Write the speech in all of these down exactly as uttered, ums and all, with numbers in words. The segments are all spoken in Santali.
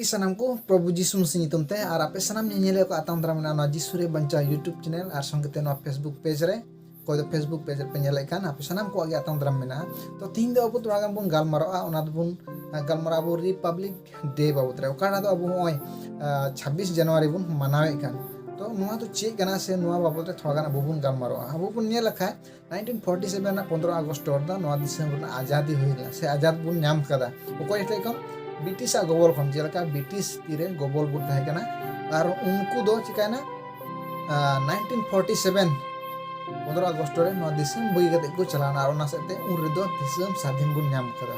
ᱥᱟᱱᱟᱢ ᱠᱚ ᱯᱨᱚᱵᱷᱩ ᱡᱤᱥᱩ ᱢᱟᱹᱥᱤ ᱧᱩᱛᱩᱢ ᱛᱮ, ᱟᱨ ᱟᱯᱮ ᱥᱟᱱᱟᱢ ᱧᱮᱧᱮᱞᱤᱭᱟᱹ ᱠᱚ ᱟᱛᱟᱝ ᱫᱟᱨᱟᱢ ᱢᱮᱱᱟᱜᱼᱟ ᱱᱚᱣᱟ ᱡᱤᱥᱩ ᱨᱮ ᱵᱟᱧᱪᱟᱣ YouTube ᱪᱮᱱᱮᱞ, ᱟᱨ ᱥᱚᱸᱜᱮ ᱛᱮ ᱱᱚᱣᱟ Facebook ᱯᱮᱡᱽ ᱨᱮ, ᱚᱠᱚᱭ ᱫᱚ Facebook ᱯᱮᱡᱽ ᱨᱮᱯᱮ ᱧᱮᱞᱮᱫ ᱠᱟᱱ, ᱟᱯᱮ ᱥᱟᱱᱟᱢ ᱠᱚᱣᱟᱜ ᱜᱮ ᱟᱛᱟᱝ ᱫᱟᱨᱟᱢ ᱢᱮᱱᱟᱜᱼᱟ᱾ ᱛᱚ ᱛᱤᱦᱤᱧ ᱫᱚ ᱟᱵᱚ ᱛᱷᱚᱲᱟ ᱜᱟᱱ ᱵᱚᱱ ᱜᱟᱞᱢᱟᱨᱟᱜᱼᱟ, ᱚᱱᱟ ᱫᱚᱵᱚᱱ ᱟᱸ, ᱜᱟᱞᱢᱟᱨᱟᱣ ᱟᱵᱚ ᱨᱤᱯᱟᱵᱽᱞᱤᱠ ᱰᱮ ᱵᱟᱵᱚᱫ ᱨᱮ, ᱚᱠᱟᱴᱟᱜ ᱫᱚ ᱟᱵᱚ ᱱᱚᱜᱼᱚᱭ ᱪᱷᱟᱵᱵᱤᱥ ᱡᱟᱱᱩᱣᱟᱨᱤ ᱵᱚᱱ ᱢᱟᱱᱟᱣᱮᱫ ᱠᱟᱱ᱾ ᱛᱚ ᱱᱚᱣᱟ ᱫᱚ ᱪᱮᱫ ᱠᱟᱱᱟ ᱥᱮ ᱱᱚᱣᱟ ᱵᱟᱵᱚᱫ ᱨᱮ ᱛᱷᱚᱲᱟ ᱜᱟᱱ ᱟᱵᱚ ᱵᱚᱱ ᱜᱟᱞᱢᱟᱨᱟᱜᱼᱟ᱾ ᱟᱵᱚ ᱵᱚᱱ ᱧᱮᱞ ᱞᱮᱠᱷᱟᱱ ᱱᱟᱭᱤᱱᱴᱤᱱ ᱯᱷᱳᱨᱴᱤ ᱥᱮᱵᱷᱮᱱ ᱨᱮᱱᱟᱜ ᱯᱚᱱᱫᱽᱨᱚ ᱟᱜᱚᱥᱴ ᱨᱮᱫᱚ ᱱᱚᱣᱟ ᱫᱤᱥᱚᱢ ᱨᱮᱱᱟᱜ ᱟᱡᱟᱫᱤ ᱦᱩᱭ ᱞᱮᱱᱟ ᱥᱮ ᱟᱡᱟᱫ ᱵᱚᱱ ᱧᱟᱢ ᱠᱟᱫᱟ᱾ ᱚᱠᱚᱭ ᱴᱷᱮᱡ ᱠᱷᱚᱱ? ᱵᱨᱤᱴᱤᱥᱟᱜ ᱜᱚᱵᱚᱞ ᱠᱷᱚᱱ᱾ ᱡᱮᱞᱮᱠᱟ ᱵᱨᱤᱴᱤᱥ ᱛᱤᱨᱮ ᱜᱚᱵᱚᱞ ᱵᱚᱱ ᱛᱟᱦᱮᱸ ᱠᱟᱱᱟ, ᱟᱨ ᱩᱱᱠᱩ ᱫᱚ ᱪᱤᱠᱟᱭᱱᱟ, ᱱᱟᱭᱤᱱᱴᱤᱱ ᱯᱷᱳᱨᱴᱤ ᱥᱮᱵᱷᱮᱱ ᱯᱚᱱᱫᱽᱨᱚ ᱟᱜᱚᱥᱴ ᱨᱮ ᱱᱚᱣᱟ ᱫᱤᱥᱚᱢ ᱵᱟᱹᱜᱤ ᱠᱟᱛᱮ ᱠᱚ ᱪᱟᱞᱟᱣᱱᱟ, ᱟᱨ ᱚᱱᱟ ᱥᱮᱫ ᱛᱮ ᱩᱱ ᱨᱮᱫᱚ ᱫᱤᱥᱚᱢ ᱥᱟᱫᱷᱤᱱ ᱵᱚᱱ ᱧᱟᱢ ᱠᱟᱫᱟ᱾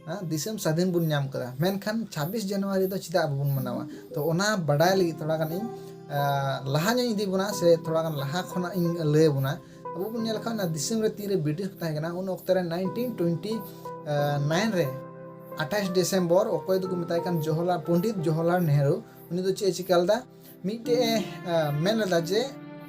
ᱦᱮᱸ, ᱫᱤᱥᱚᱢ ᱥᱟᱫᱷᱤᱱ ᱵᱚᱱ ᱧᱟᱢ ᱠᱟᱫᱟ᱾ ᱢᱮᱱᱠᱷᱟᱱ ᱪᱷᱟᱵᱵᱤᱥ ᱡᱟᱱᱩᱣᱟᱨᱤ ᱫᱚ ᱪᱮᱫᱟᱜ ᱟᱵᱚ ᱵᱚᱱ ᱢᱟᱱᱟᱣᱟ? ᱛᱚ ᱚᱱᱟ ᱵᱟᱰᱟᱭ ᱞᱟᱹᱜᱤᱫ ᱛᱷᱚᱲᱟ ᱜᱟᱱ ᱤᱧ ᱟᱸ, ᱞᱟᱦᱟ ᱧᱚᱜ ᱤᱧ ᱤᱫᱤ ᱵᱚᱱᱟ ᱥᱮ ᱛᱷᱚᱲᱟ ᱜᱟᱱ ᱞᱟᱦᱟ ᱠᱷᱚᱱᱟᱜ ᱤᱧ ᱞᱟᱹᱭ ᱟᱵᱚᱱᱟ᱾ ᱟᱵᱚ ᱵᱚᱱ ᱧᱮᱞ ᱞᱮᱠᱷᱟᱱ ᱚᱱᱟ ᱫᱤᱥᱚᱢ ᱨᱮ ᱛᱤᱱᱨᱮ ᱵᱨᱤᱴᱤᱥ ᱠᱚ ᱛᱟᱦᱮᱸ ᱠᱟᱱᱟ, ᱩᱱ ᱚᱠᱛᱮ ᱨᱮ ᱱᱟᱭᱤᱱᱴᱤᱱ ᱴᱩᱭᱮᱱᱴᱤ ᱱᱟᱭᱤᱱ ᱨᱮ ᱟᱴᱷᱟᱥ ᱰᱤᱥᱮᱢᱵᱚᱨ, ᱚᱠᱚᱭ ᱫᱚᱠᱚ ᱢᱮᱛᱟᱭ ᱠᱟᱱ ᱡᱚᱦᱚᱨᱞᱟᱞ, ᱯᱚᱱᱰᱤᱛ ᱡᱚᱦᱚᱨᱞᱟᱞ ᱱᱮᱦᱨᱩ, ᱩᱱᱤ ᱫᱚ ᱪᱮᱫ ᱮ ᱪᱤᱠᱟ ᱞᱮᱫᱟ? ᱢᱤᱫᱴᱮᱡ ᱮ ᱟᱸ, ᱢᱮᱱ ᱞᱮᱫᱟ ᱡᱮ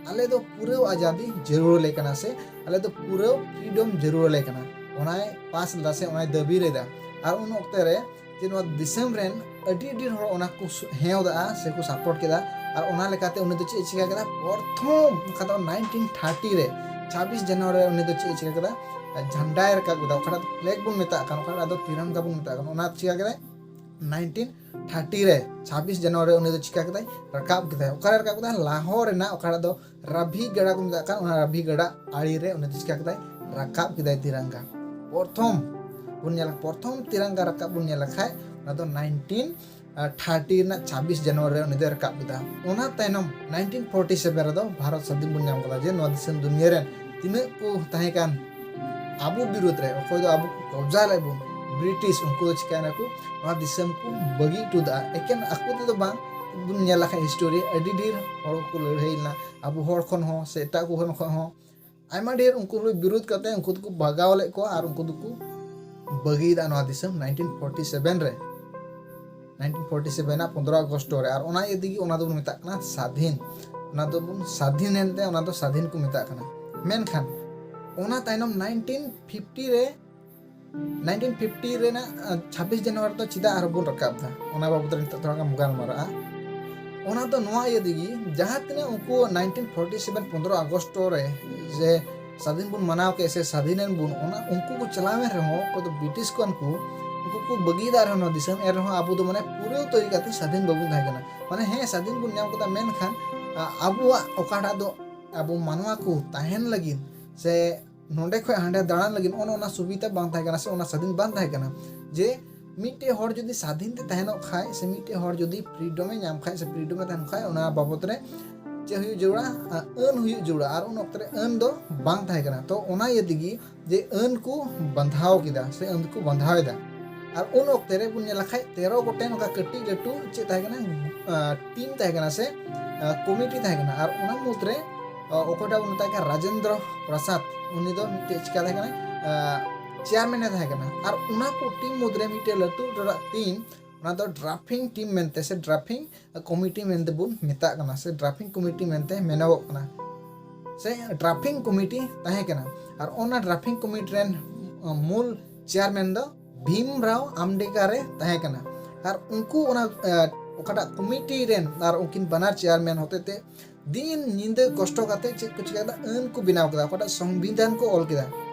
ᱟᱞᱮ ᱫᱚ ᱯᱩᱨᱟᱹᱣ ᱟᱡᱟᱫᱤ ᱡᱟᱹᱨᱩᱲ ᱟᱞᱮ ᱠᱟᱱᱟ ᱥᱮ ᱟᱞᱮ ᱫᱚ ᱯᱩᱨᱟᱹᱣ ᱯᱷᱨᱤᱰᱚᱢ ᱡᱟᱹᱨᱩᱲ ᱟᱞᱮ ᱠᱟᱱᱟ, ᱚᱱᱟᱭ ᱯᱟᱥ ᱞᱮᱫᱟ ᱥᱮ ᱚᱱᱟᱭ ᱫᱟᱹᱵᱤ ᱞᱮᱫᱟ᱾ ᱟᱨ ᱩᱱ ᱚᱠᱛᱮ ᱨᱮ ᱡᱮ ᱱᱚᱣᱟ ᱫᱤᱥᱚᱢ ᱨᱮᱱ ᱟᱹᱰᱤ ᱰᱷᱮᱨ ᱦᱚᱲ ᱚᱱᱟ ᱠᱚ ᱥᱩ-, ᱦᱮᱸᱣᱫᱟᱜᱼᱟ ᱥᱮ ᱠᱚ ᱥᱟᱯᱳᱨᱴ ᱠᱮᱫᱟ᱾ ᱟᱨ ᱚᱱᱟ ᱞᱮᱠᱟᱛᱮ ᱩᱱᱤ ᱫᱚ ᱪᱮᱫ ᱮ ᱪᱤᱠᱟ ᱠᱮᱫᱟ? ᱯᱨᱚᱛᱷᱚᱢ ᱚᱱᱠᱟ ᱫᱚ ᱱᱟᱭᱤᱱᱴᱤᱱ ᱛᱷᱟᱨᱴᱤ ᱨᱮ ᱪᱷᱟᱵᱵᱤᱥ ᱡᱟᱱᱩᱣᱟᱨᱤ ᱨᱮ ᱩᱱᱤ ᱫᱚ ᱪᱮᱫ ᱮ ᱪᱤᱠᱟ ᱠᱮᱫᱟ? ᱡᱷᱟᱱᱰᱟᱭ ᱨᱟᱠᱟᱵ ᱠᱮᱫᱟ, ᱚᱠᱟᱴᱟᱜ ᱫᱚ ᱯᱷᱞᱮᱜ ᱵᱚᱱ ᱢᱮᱛᱟᱜ ᱠᱟᱱ, ᱚᱠᱟᱴᱟᱜ ᱫᱚ ᱛᱤᱨᱟᱝᱜᱟ ᱵᱚᱱ ᱢᱮᱛᱟᱜ ᱠᱟᱱ, ᱚᱱᱟ ᱪᱤᱠᱟ ᱠᱮᱫᱟᱭ? ᱱᱟᱭᱤᱱᱴᱤᱱ ᱛᱷᱟᱨᱴᱤ ᱨᱮ ᱪᱷᱟᱵᱵᱤᱥ ᱡᱟᱱᱩᱣᱟᱨᱤ ᱨᱮ ᱩᱱᱤ ᱫᱚ ᱪᱤᱠᱟ ᱠᱮᱫᱟᱭ? ᱨᱟᱠᱟᱵ ᱠᱮᱫᱟᱭ᱾ ᱚᱠᱟᱨᱮ ᱨᱟᱠᱟᱵ ᱠᱮᱫᱟᱭ? ᱞᱟᱦᱳᱨ ᱨᱮᱱᱟᱜ ᱚᱠᱟᱴᱟᱜ ᱫᱚ ᱨᱟᱵᱷᱤ ᱜᱟᱰᱟ ᱠᱚ ᱢᱮᱛᱟᱜ ᱠᱟᱱ, ᱚᱱᱟ ᱨᱟᱵᱷᱤ ᱜᱟᱰᱟ ᱟᱲᱮ ᱨᱮ ᱩᱱᱤ ᱫᱚ ᱪᱤᱠᱟ ᱠᱮᱫᱟᱭ? ᱨᱟᱠᱟᱵ ᱠᱮᱫᱟᱭ ᱛᱤᱨᱟᱝᱜᱟ᱾ ᱯᱨᱚᱛᱷᱚᱢ ᱵᱚᱱ ᱧᱮᱞ, ᱯᱨᱚᱛᱷᱚᱢ ᱛᱤᱨᱟᱝᱜᱟ ᱨᱟᱠᱟᱵ ᱵᱚᱱ ᱧᱮᱞ ᱞᱮᱠᱷᱟᱡ, ᱚᱱᱟ ᱫᱚ ᱱᱟᱭᱤᱱᱴᱤᱱ ᱛᱷᱟᱨᱴᱤ ᱨᱮᱱᱟᱜ ᱪᱷᱟᱵᱵᱤᱥ ᱡᱟᱱᱩᱣᱟᱨᱤ ᱨᱮ ᱩᱱᱤ ᱫᱚᱭ ᱨᱟᱠᱟᱵ ᱠᱮᱫᱟ᱾ ᱚᱱᱟ ᱛᱟᱭᱱᱚᱢ ᱱᱟᱭᱤᱱᱴᱤᱱ ᱯᱷᱳᱨᱴᱤ ᱥᱮᱵᱷᱮᱱ ᱨᱮᱫᱚ ᱵᱷᱟᱨᱚᱛ ᱥᱟᱫᱷᱤᱱ ᱵᱚᱱ ᱧᱟᱢ ᱠᱮᱫᱟ, ᱡᱮ ᱱᱚᱣᱟ ᱫᱤᱥᱚᱢ ᱫᱩᱱᱤᱭᱟᱹ ᱨᱮᱱ ᱛᱤᱱᱟᱹᱜ ᱠᱚ ᱛᱟᱦᱮᱸ ᱠᱟᱱ ᱟᱵᱚ ᱵᱤᱨᱩᱫᱽ ᱨᱮ, ᱚᱠᱚᱭ ᱫᱚ ᱟᱵᱚ ᱠᱚ ᱠᱚᱵᱽᱡᱟ ᱞᱮᱫ ᱵᱚᱱ, ᱵᱨᱤᱴᱤᱥ, ᱩᱱᱠᱩ ᱫᱚ ᱪᱤᱠᱟᱭᱱᱟᱠᱚ? ᱱᱚᱣᱟ ᱫᱤᱥᱚᱢ ᱠᱚ ᱵᱟᱹᱜᱤ ᱦᱚᱴᱚ ᱫᱟ᱾ ᱮᱠᱮᱱ ᱟᱠᱚ ᱛᱮᱫᱚ ᱵᱟᱝ, ᱵᱚᱱ ᱧᱮᱞ ᱞᱮᱠᱷᱟᱱ ᱦᱤᱥᱴᱳᱨᱤ, ᱟᱹᱰᱤ ᱰᱷᱮᱨ ᱦᱚᱲ ᱠᱚ ᱞᱟᱹᱲᱦᱟᱹᱭ ᱞᱮᱱᱟ, ᱟᱵᱚ ᱦᱚᱲ ᱠᱷᱚᱱ ᱦᱚᱸ ᱥᱮ ᱮᱴᱟᱜ ᱠᱚ ᱦᱚᱲ ᱠᱷᱚᱱ ᱦᱚᱸ᱾ ᱟᱭᱢᱟ ᱰᱷᱮᱨ ᱩᱱᱠᱩ ᱞᱟᱹᱜᱤᱫ ᱵᱤᱨᱳᱫᱷ ᱠᱟᱛᱮ ᱩᱱᱠᱩ ᱫᱚᱠᱚ ᱵᱷᱟᱜᱟᱣ ᱞᱮᱫ ᱠᱚᱣᱟ ᱟᱨ ᱩᱱᱠᱩ ᱫᱚᱠᱚ ᱵᱟᱹᱜᱤᱭᱮᱫᱟ ᱱᱚᱣᱟ ᱫᱤᱥᱚᱢ ᱱᱟᱭᱤᱱᱴᱤᱱ ᱯᱷᱳᱨᱴᱤ ᱥᱮᱵᱷᱮᱱ ᱨᱮ, ᱱᱟᱭᱤᱱᱴᱤᱱ ᱯᱷᱳᱨᱴᱤ ᱥᱮᱵᱷᱮᱱ ᱟᱜ ᱯᱚᱱᱫᱽᱨᱚ ᱟᱜᱚᱥᱴ ᱨᱮ᱾ ᱟᱨ ᱚᱱᱟ ᱤᱭᱟᱹ ᱛᱮᱜᱮ ᱚᱱᱟ ᱫᱚᱵᱚᱱ ᱢᱮᱛᱟᱜ ᱠᱟᱱᱟ ᱥᱟᱫᱷᱤᱱ, ᱚᱱᱟ ᱫᱚᱵᱚᱱ ᱥᱟᱫᱷᱤᱱ ᱮᱱᱛᱮ ᱚᱱᱟ ᱫᱚ ᱥᱟᱫᱷᱤᱱ ᱠᱚ ᱢᱮᱛᱟᱜ ᱠᱟᱱᱟ᱾ ᱢᱮᱱᱠᱷᱟᱱ ᱚᱱᱟ ᱛᱟᱭᱱᱚᱢ ᱱᱟᱭᱤᱱᱴᱤᱱ ᱯᱷᱤᱯᱴᱤ ᱨᱮ ᱱᱟᱭᱤᱱᱴᱤᱱ ᱯᱷᱤᱯᱴᱤ ᱨᱮᱱᱟᱜ ᱪᱷᱟᱵᱵᱤᱥ ᱡᱟᱱᱩᱣᱟᱨᱤ ᱫᱚ ᱪᱮᱫᱟᱜ ᱟᱨᱦᱚᱸ ᱵᱚᱱ ᱨᱟᱠᱟᱵ ᱮᱫᱟ, ᱚᱱᱟ ᱵᱟᱵᱚᱫ ᱨᱮ ᱱᱤᱛᱚᱜ ᱛᱷᱚᱲᱟ ᱜᱟᱱ ᱜᱟᱞᱢᱟᱨᱟᱜᱼᱟ᱾ ᱚᱱᱟ ᱫᱚ ᱱᱚᱣᱟ ᱤᱭᱟᱹ ᱛᱮᱜᱮ, ᱡᱟᱦᱟᱸ ᱛᱤᱱᱟᱹᱜ ᱩᱱᱠᱩ ᱱᱟᱭᱤᱱᱴᱤᱱ ᱯᱷᱳᱨᱴᱤ ᱥᱮᱵᱷᱮᱱ ᱯᱚᱱᱫᱽᱨᱚ ᱟᱜᱚᱥᱴ ᱨᱮ ᱡᱮ ᱥᱟᱫᱷᱤᱱ ᱵᱚᱱ ᱢᱟᱱᱟᱣ ᱠᱮᱫ ᱥᱮ ᱥᱟᱫᱷᱤᱱ ᱮᱱ ᱵᱚᱱ, ᱚᱱᱟ ᱩᱱᱠᱩ ᱠᱚ ᱪᱟᱞᱟᱣ ᱮᱱ ᱨᱮᱦᱚᱸ, ᱚᱠᱚᱭ ᱫᱚ ᱵᱨᱤᱴᱤᱥ ᱠᱚ ᱩᱱᱠᱩ, ᱩᱱᱠᱩ ᱠᱚ ᱵᱟᱹᱜᱤᱭᱮᱫᱟ ᱨᱮᱦᱚᱸ ᱱᱚᱣᱟ ᱫᱤᱥᱚᱢ, ᱮᱱ ᱨᱮᱦᱚᱸ ᱟᱵᱚ ᱫᱚ ᱢᱟᱱᱮ ᱯᱩᱨᱟᱹ ᱛᱚᱨᱤᱠᱟᱛᱮ ᱥᱟᱫᱷᱤᱱ ᱵᱟᱵᱚᱱ ᱛᱟᱦᱮᱸ ᱠᱟᱱᱟ᱾ ᱢᱟᱱᱮ ᱦᱮᱸ, ᱥᱟᱫᱷᱤᱱ ᱵᱚᱱ ᱧᱟᱢ ᱠᱮᱫᱟ, ᱢᱮᱱᱠᱷᱟᱱ ᱟ, ᱟᱵᱚᱣᱟᱜ ᱚᱠᱟᱴᱟᱜ ᱫᱚ ᱟᱵᱚ ᱢᱟᱱᱣᱟ ᱠᱚ ᱛᱟᱦᱮᱱ ᱞᱟᱹᱜᱤᱫ ᱥᱮ ᱱᱚᱰᱮ ᱠᱷᱚᱱ ᱦᱟᱸᱰᱮ ᱫᱟᱬᱟᱱ ᱞᱟᱹᱜᱤᱫ ᱚᱱᱮ ᱚᱱᱟ ᱥᱩᱵᱤᱫᱷᱟ ᱵᱟᱝ ᱛᱟᱦᱮᱸ ᱠᱟᱱᱟ ᱥᱮ ᱚᱱᱟ ᱥᱟᱫᱷᱤᱱ ᱵᱟᱝ ᱛᱟᱦᱮᱸ ᱠᱟᱱᱟ᱾ ᱡᱮ ᱢᱤᱫᱴᱮᱡ ᱦᱚᱲ ᱡᱩᱫᱤ ᱥᱟᱫᱷᱤᱱ ᱛᱮ ᱛᱟᱦᱮᱱᱚᱜ ᱠᱷᱟᱡ ᱥᱮ ᱢᱤᱫᱴᱮᱡ ᱦᱚᱲ ᱡᱩᱫᱤ ᱯᱷᱨᱤᱰᱚᱢ ᱮ ᱧᱟᱢ ᱠᱷᱟᱡ ᱥᱮ ᱯᱷᱨᱤᱰᱚᱢ ᱮ ᱛᱟᱦᱮᱱ ᱠᱷᱟᱡ, ᱚᱱᱟ ᱵᱟᱵᱚᱫ ᱨᱮ ᱪᱮᱫ ᱦᱩᱭᱩᱜ ᱡᱟᱹᱨᱩᱲᱟ? ᱟ, ᱟᱹᱱ ᱦᱩᱭᱩᱜ ᱡᱟᱹᱨᱩᱲᱟ᱾ ᱟᱨ ᱩᱱ ᱚᱠᱛᱚ ᱨᱮ ᱟᱹᱱ ᱫᱚ ᱵᱟᱝ ᱛᱟᱦᱮᱸ ᱠᱟᱱᱟ᱾ ᱛᱚ ᱚᱱᱟ ᱤᱭᱟᱹ ᱛᱮᱜᱮ ᱡᱮ ᱟᱹᱱ ᱠᱚ ᱵᱟᱸᱫᱷᱟᱣ ᱠᱮᱫᱟ ᱥᱮ ᱟᱹᱱ ᱠᱚ ᱵᱟᱸᱫᱷᱟᱣ ᱮᱫᱟ᱾ ᱟᱨ ᱩᱱ ᱚᱠᱛᱮ ᱨᱮ ᱵᱚᱱ ᱧᱮᱞ ᱞᱮᱠᱷᱟᱡ ᱛᱮᱨᱚ ᱜᱚᱴᱮᱱ ᱚᱱᱠᱟ ᱠᱟᱹᱴᱤᱡ ᱞᱟᱹᱴᱩ ᱪᱮᱫ ᱛᱟᱦᱮᱸ ᱠᱟᱱᱟ, ᱟ, ᱴᱤᱢ ᱛᱟᱦᱮᱸ ᱠᱟᱱᱟ ᱥᱮ, ᱟ, ᱠᱚᱢᱤᱴᱤ ᱛᱟᱦᱮᱸ ᱠᱟᱱᱟ᱾ ᱟᱨ ᱚᱱᱟ ᱢᱩᱫᱽᱨᱮ, ᱟ, ᱚᱠᱚᱭᱴᱟᱜ ᱵᱚᱱ ᱢᱮᱛᱟᱭ ᱠᱟᱱᱟ ᱨᱟᱡᱮᱱᱫᱨᱚ ᱯᱨᱟᱥᱟᱫᱽ, ᱩᱱᱤ ᱫᱚ ᱢᱤᱫᱴᱮᱡ ᱪᱤᱠᱟ ᱛᱟᱦᱮᱸ ᱠᱟᱱᱟᱭ? ᱟ, ᱪᱮᱭᱟᱨᱢᱮᱱ ᱮ ᱛᱟᱦᱮᱸ ᱠᱟᱱᱟ᱾ ᱟᱨ ᱚᱱᱟ ᱠᱚ ᱴᱤᱢ ᱢᱩᱫᱽᱨᱮ ᱢᱤᱫᱴᱮᱡ ᱞᱟᱹᱴᱩ ᱩᱛᱟᱹᱨᱟᱜ ᱴᱤᱢ, ᱚᱱᱟ ᱫᱚ ᱰᱨᱟᱯᱷᱤᱝ ᱴᱤᱢ ᱢᱮᱱᱛᱮ ᱥᱮ ᱰᱨᱟᱯᱷᱤᱝ ᱠᱚᱢᱤᱴᱤ ᱢᱮᱱᱛᱮ ᱵᱚᱱ ᱢᱮᱛᱟᱜ ᱠᱟᱱᱟ ᱥᱮ ᱰᱨᱟᱯᱷᱤᱝ ᱠᱚᱢᱤᱴᱤ ᱢᱮᱱᱛᱮ ᱢᱮᱱᱚᱜᱚᱜ ᱠᱟᱱᱟ ᱥᱮ ᱰᱨᱟᱯᱷᱤᱝ ᱠᱚᱢᱤᱴᱤ ᱛᱟᱦᱮᱸ ᱠᱟᱱᱟ᱾ ᱟᱨ ᱚᱱᱟ ᱰᱨᱟᱯᱷᱤᱝ ᱠᱚᱢᱤᱴᱤ ᱨᱮᱱ, ᱟ, ᱢᱩᱞ ᱪᱮᱭᱟᱨᱢᱮᱱ ᱫᱚ ᱵᱷᱤᱢᱨᱟᱣ ᱟᱢᱰᱮᱠᱟᱨ ᱮ ᱛᱟᱦᱮᱸ ᱠᱟᱱᱟ᱾ ᱟᱨ ᱩᱱᱠᱩ ᱚᱱᱟ, ᱟ, ᱚᱠᱟᱴᱟᱜ ᱠᱚᱢᱤᱴᱤ ᱨᱮᱱ ᱟᱨ ᱩᱱᱠᱤᱱ ᱵᱟᱱᱟᱨ ᱪᱮᱭᱟᱨᱢᱮᱱ ᱦᱚᱛᱮ ᱛᱮ ᱫᱤᱱ ᱧᱤᱫᱟᱹ ᱠᱚᱥᱴᱚ ᱠᱟᱛᱮ ᱪᱮᱫ ᱠᱚ ᱪᱤᱠᱟᱹ ᱠᱮᱫᱟ? ᱟᱹᱱ ᱠᱚ ᱵᱮᱱᱟᱣ ᱠᱮᱫᱟ, ᱚᱠᱟᱴᱟᱜ ᱥᱚᱝᱵᱤᱫᱷᱟᱱ ᱠᱚ ᱚᱞ ᱠᱮᱫᱟ,